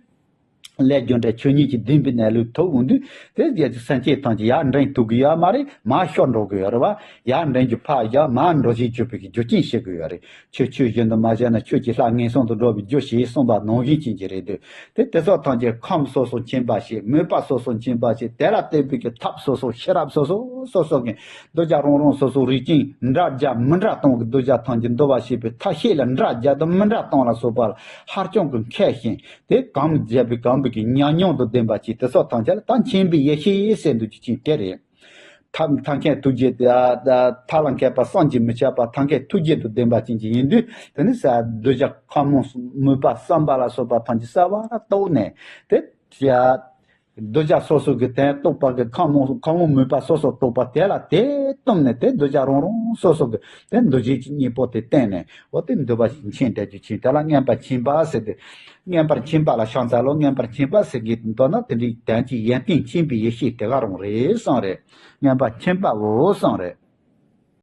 ལས་རྒྱུ་འབྲས་ཆོས་ཉིད་ཀྱི་བདེན་པའི་གནས་ལུགས་ཐོབ་འོང་དུས། དེ་རྗེས་སུ་སེམས་ཅན་ཐམས་ཅད་ཡར་འདྲེན་ཐུབ་ཀྱི་ཡོད་མ་རེད། མར་ཤོར་འགྲོ་གི་ཡོད་རེད་བ། ཡར་འདྲེན་རྒྱུ་ཕར་བཞག་མར་འགྲོ་བཞིན་སྐྱོབ་པའི་རྒྱུ་རྐྱེན་བྱེད་དགོས་ཡོད་རེད། ཆོས་ཆོས་བཞིན་དུ་མ་བྱས་ན་ཆོས་ཀྱི་ལྷ་ངན་སོང་དུ་འགྲོ་བའི་རྒྱུ་ཞེས་གསུངས་པ་ནང་བཞིན་ཅན་གྱི་རེད་འདུག་དེ་དེ་ཚོ་ཐམས་ཅད་ཁམས་སོ་སོ་མཁྱེན་པ་ཞིག་མོས་པ་སོ་སོ་མཁྱེན་པ་ཞིག་དེ་ལ་བརྟེན་པའི་གི་ཐབས་སོ་སོ་ཤེས་རབ་སོ་སོ་སོ་སོ་གི་གདུལ་བྱ་རང་རང་སོ་སོ་རིགས་ཅན་འདྲ་རྒྱ་མི་འདྲ་གཏོང་གི་གདུལ་བྱ་ཐམས་ཅད་འདུལ་བ་ཞེས་པའི་ཐབས་ཤེས་ལ་འདྲ་རྒྱ་དང་མི་འདྲ་གཏོང་ལ་སོགས་པ་ལ་ཧ་ཅང་གི་མཁས་ཤིང་། དེ་གང་བྱས་པའི་གང་བའི་གི་ཉམས་མྱོང་དང་ལྡན་པ་ཅིག་དེ་སོགས་ཐམས་ཅད་ལ་ད་མཁྱེན་པའི་ཡེ་ཤེས་ཟེར་འདུག་ཅིག་ཅིང་དེ་རེད། ཐབས་ཐབས་མཁས་ཐུགས་རྗེ་དེ་ཐབས་ལ་མཁས་པ་བསམ་གྱིས་མི་ཁྱབ་པ་ཐབས་མཁས་ཐུགས་རྗེ་དང་ལྡན་པ་ཅན་ཅིག་ཡིན་དུས། དེ་ནི་ས་གདུལ་བྱ་ཁམས་མོ་མོས་པ་བསམ་པ་ལ་སོགས་པ་ཐམས་ཅད་གསལ་བར་རྟོགས་ནས། དེ་ཡ་གདུལ་བྱ་སོ་སོ་གི་དོན་རྟོགས་པ་གི་ཁམས་མོ་ཁམས་མོ་མོས་པ་སོ་སོ་རྟོགས་པ་དེ་ལ་དེ་བསྟུམས་ནས། དེ་གདུལ་བྱ་རང་རང་སོ་སོ་གི་དེ་འདུ་བྱེད་ཀྱི་གཉེན་པོ་དེ་བསྟན་ནས། འོ་དེ་འདུལ་བ་ཞིག་མཁྱེན་བསྡད་རྒྱུ་ཅིག་དེ་ལ་མངོན་པར་མཁྱེན་པ་ཟེར་ཏེ། མངོན་པར་མཁྱེན་པ་ལ་ཕྱག་འཚལ་ལོ། མངོན་པར་མཁྱེན་པ་ཟེར་གྱི་འདོད་ན་དེ་འདྲའི་དོན་གྱི་ཡོན་ཏན་མཁྱེན་པའི་ཡེ་ཤེས་དེ་ག་རང་རེད་གསུངས་རེད། མངོན་པར་མཁྱེན་པའོ་གསུངས་རེད།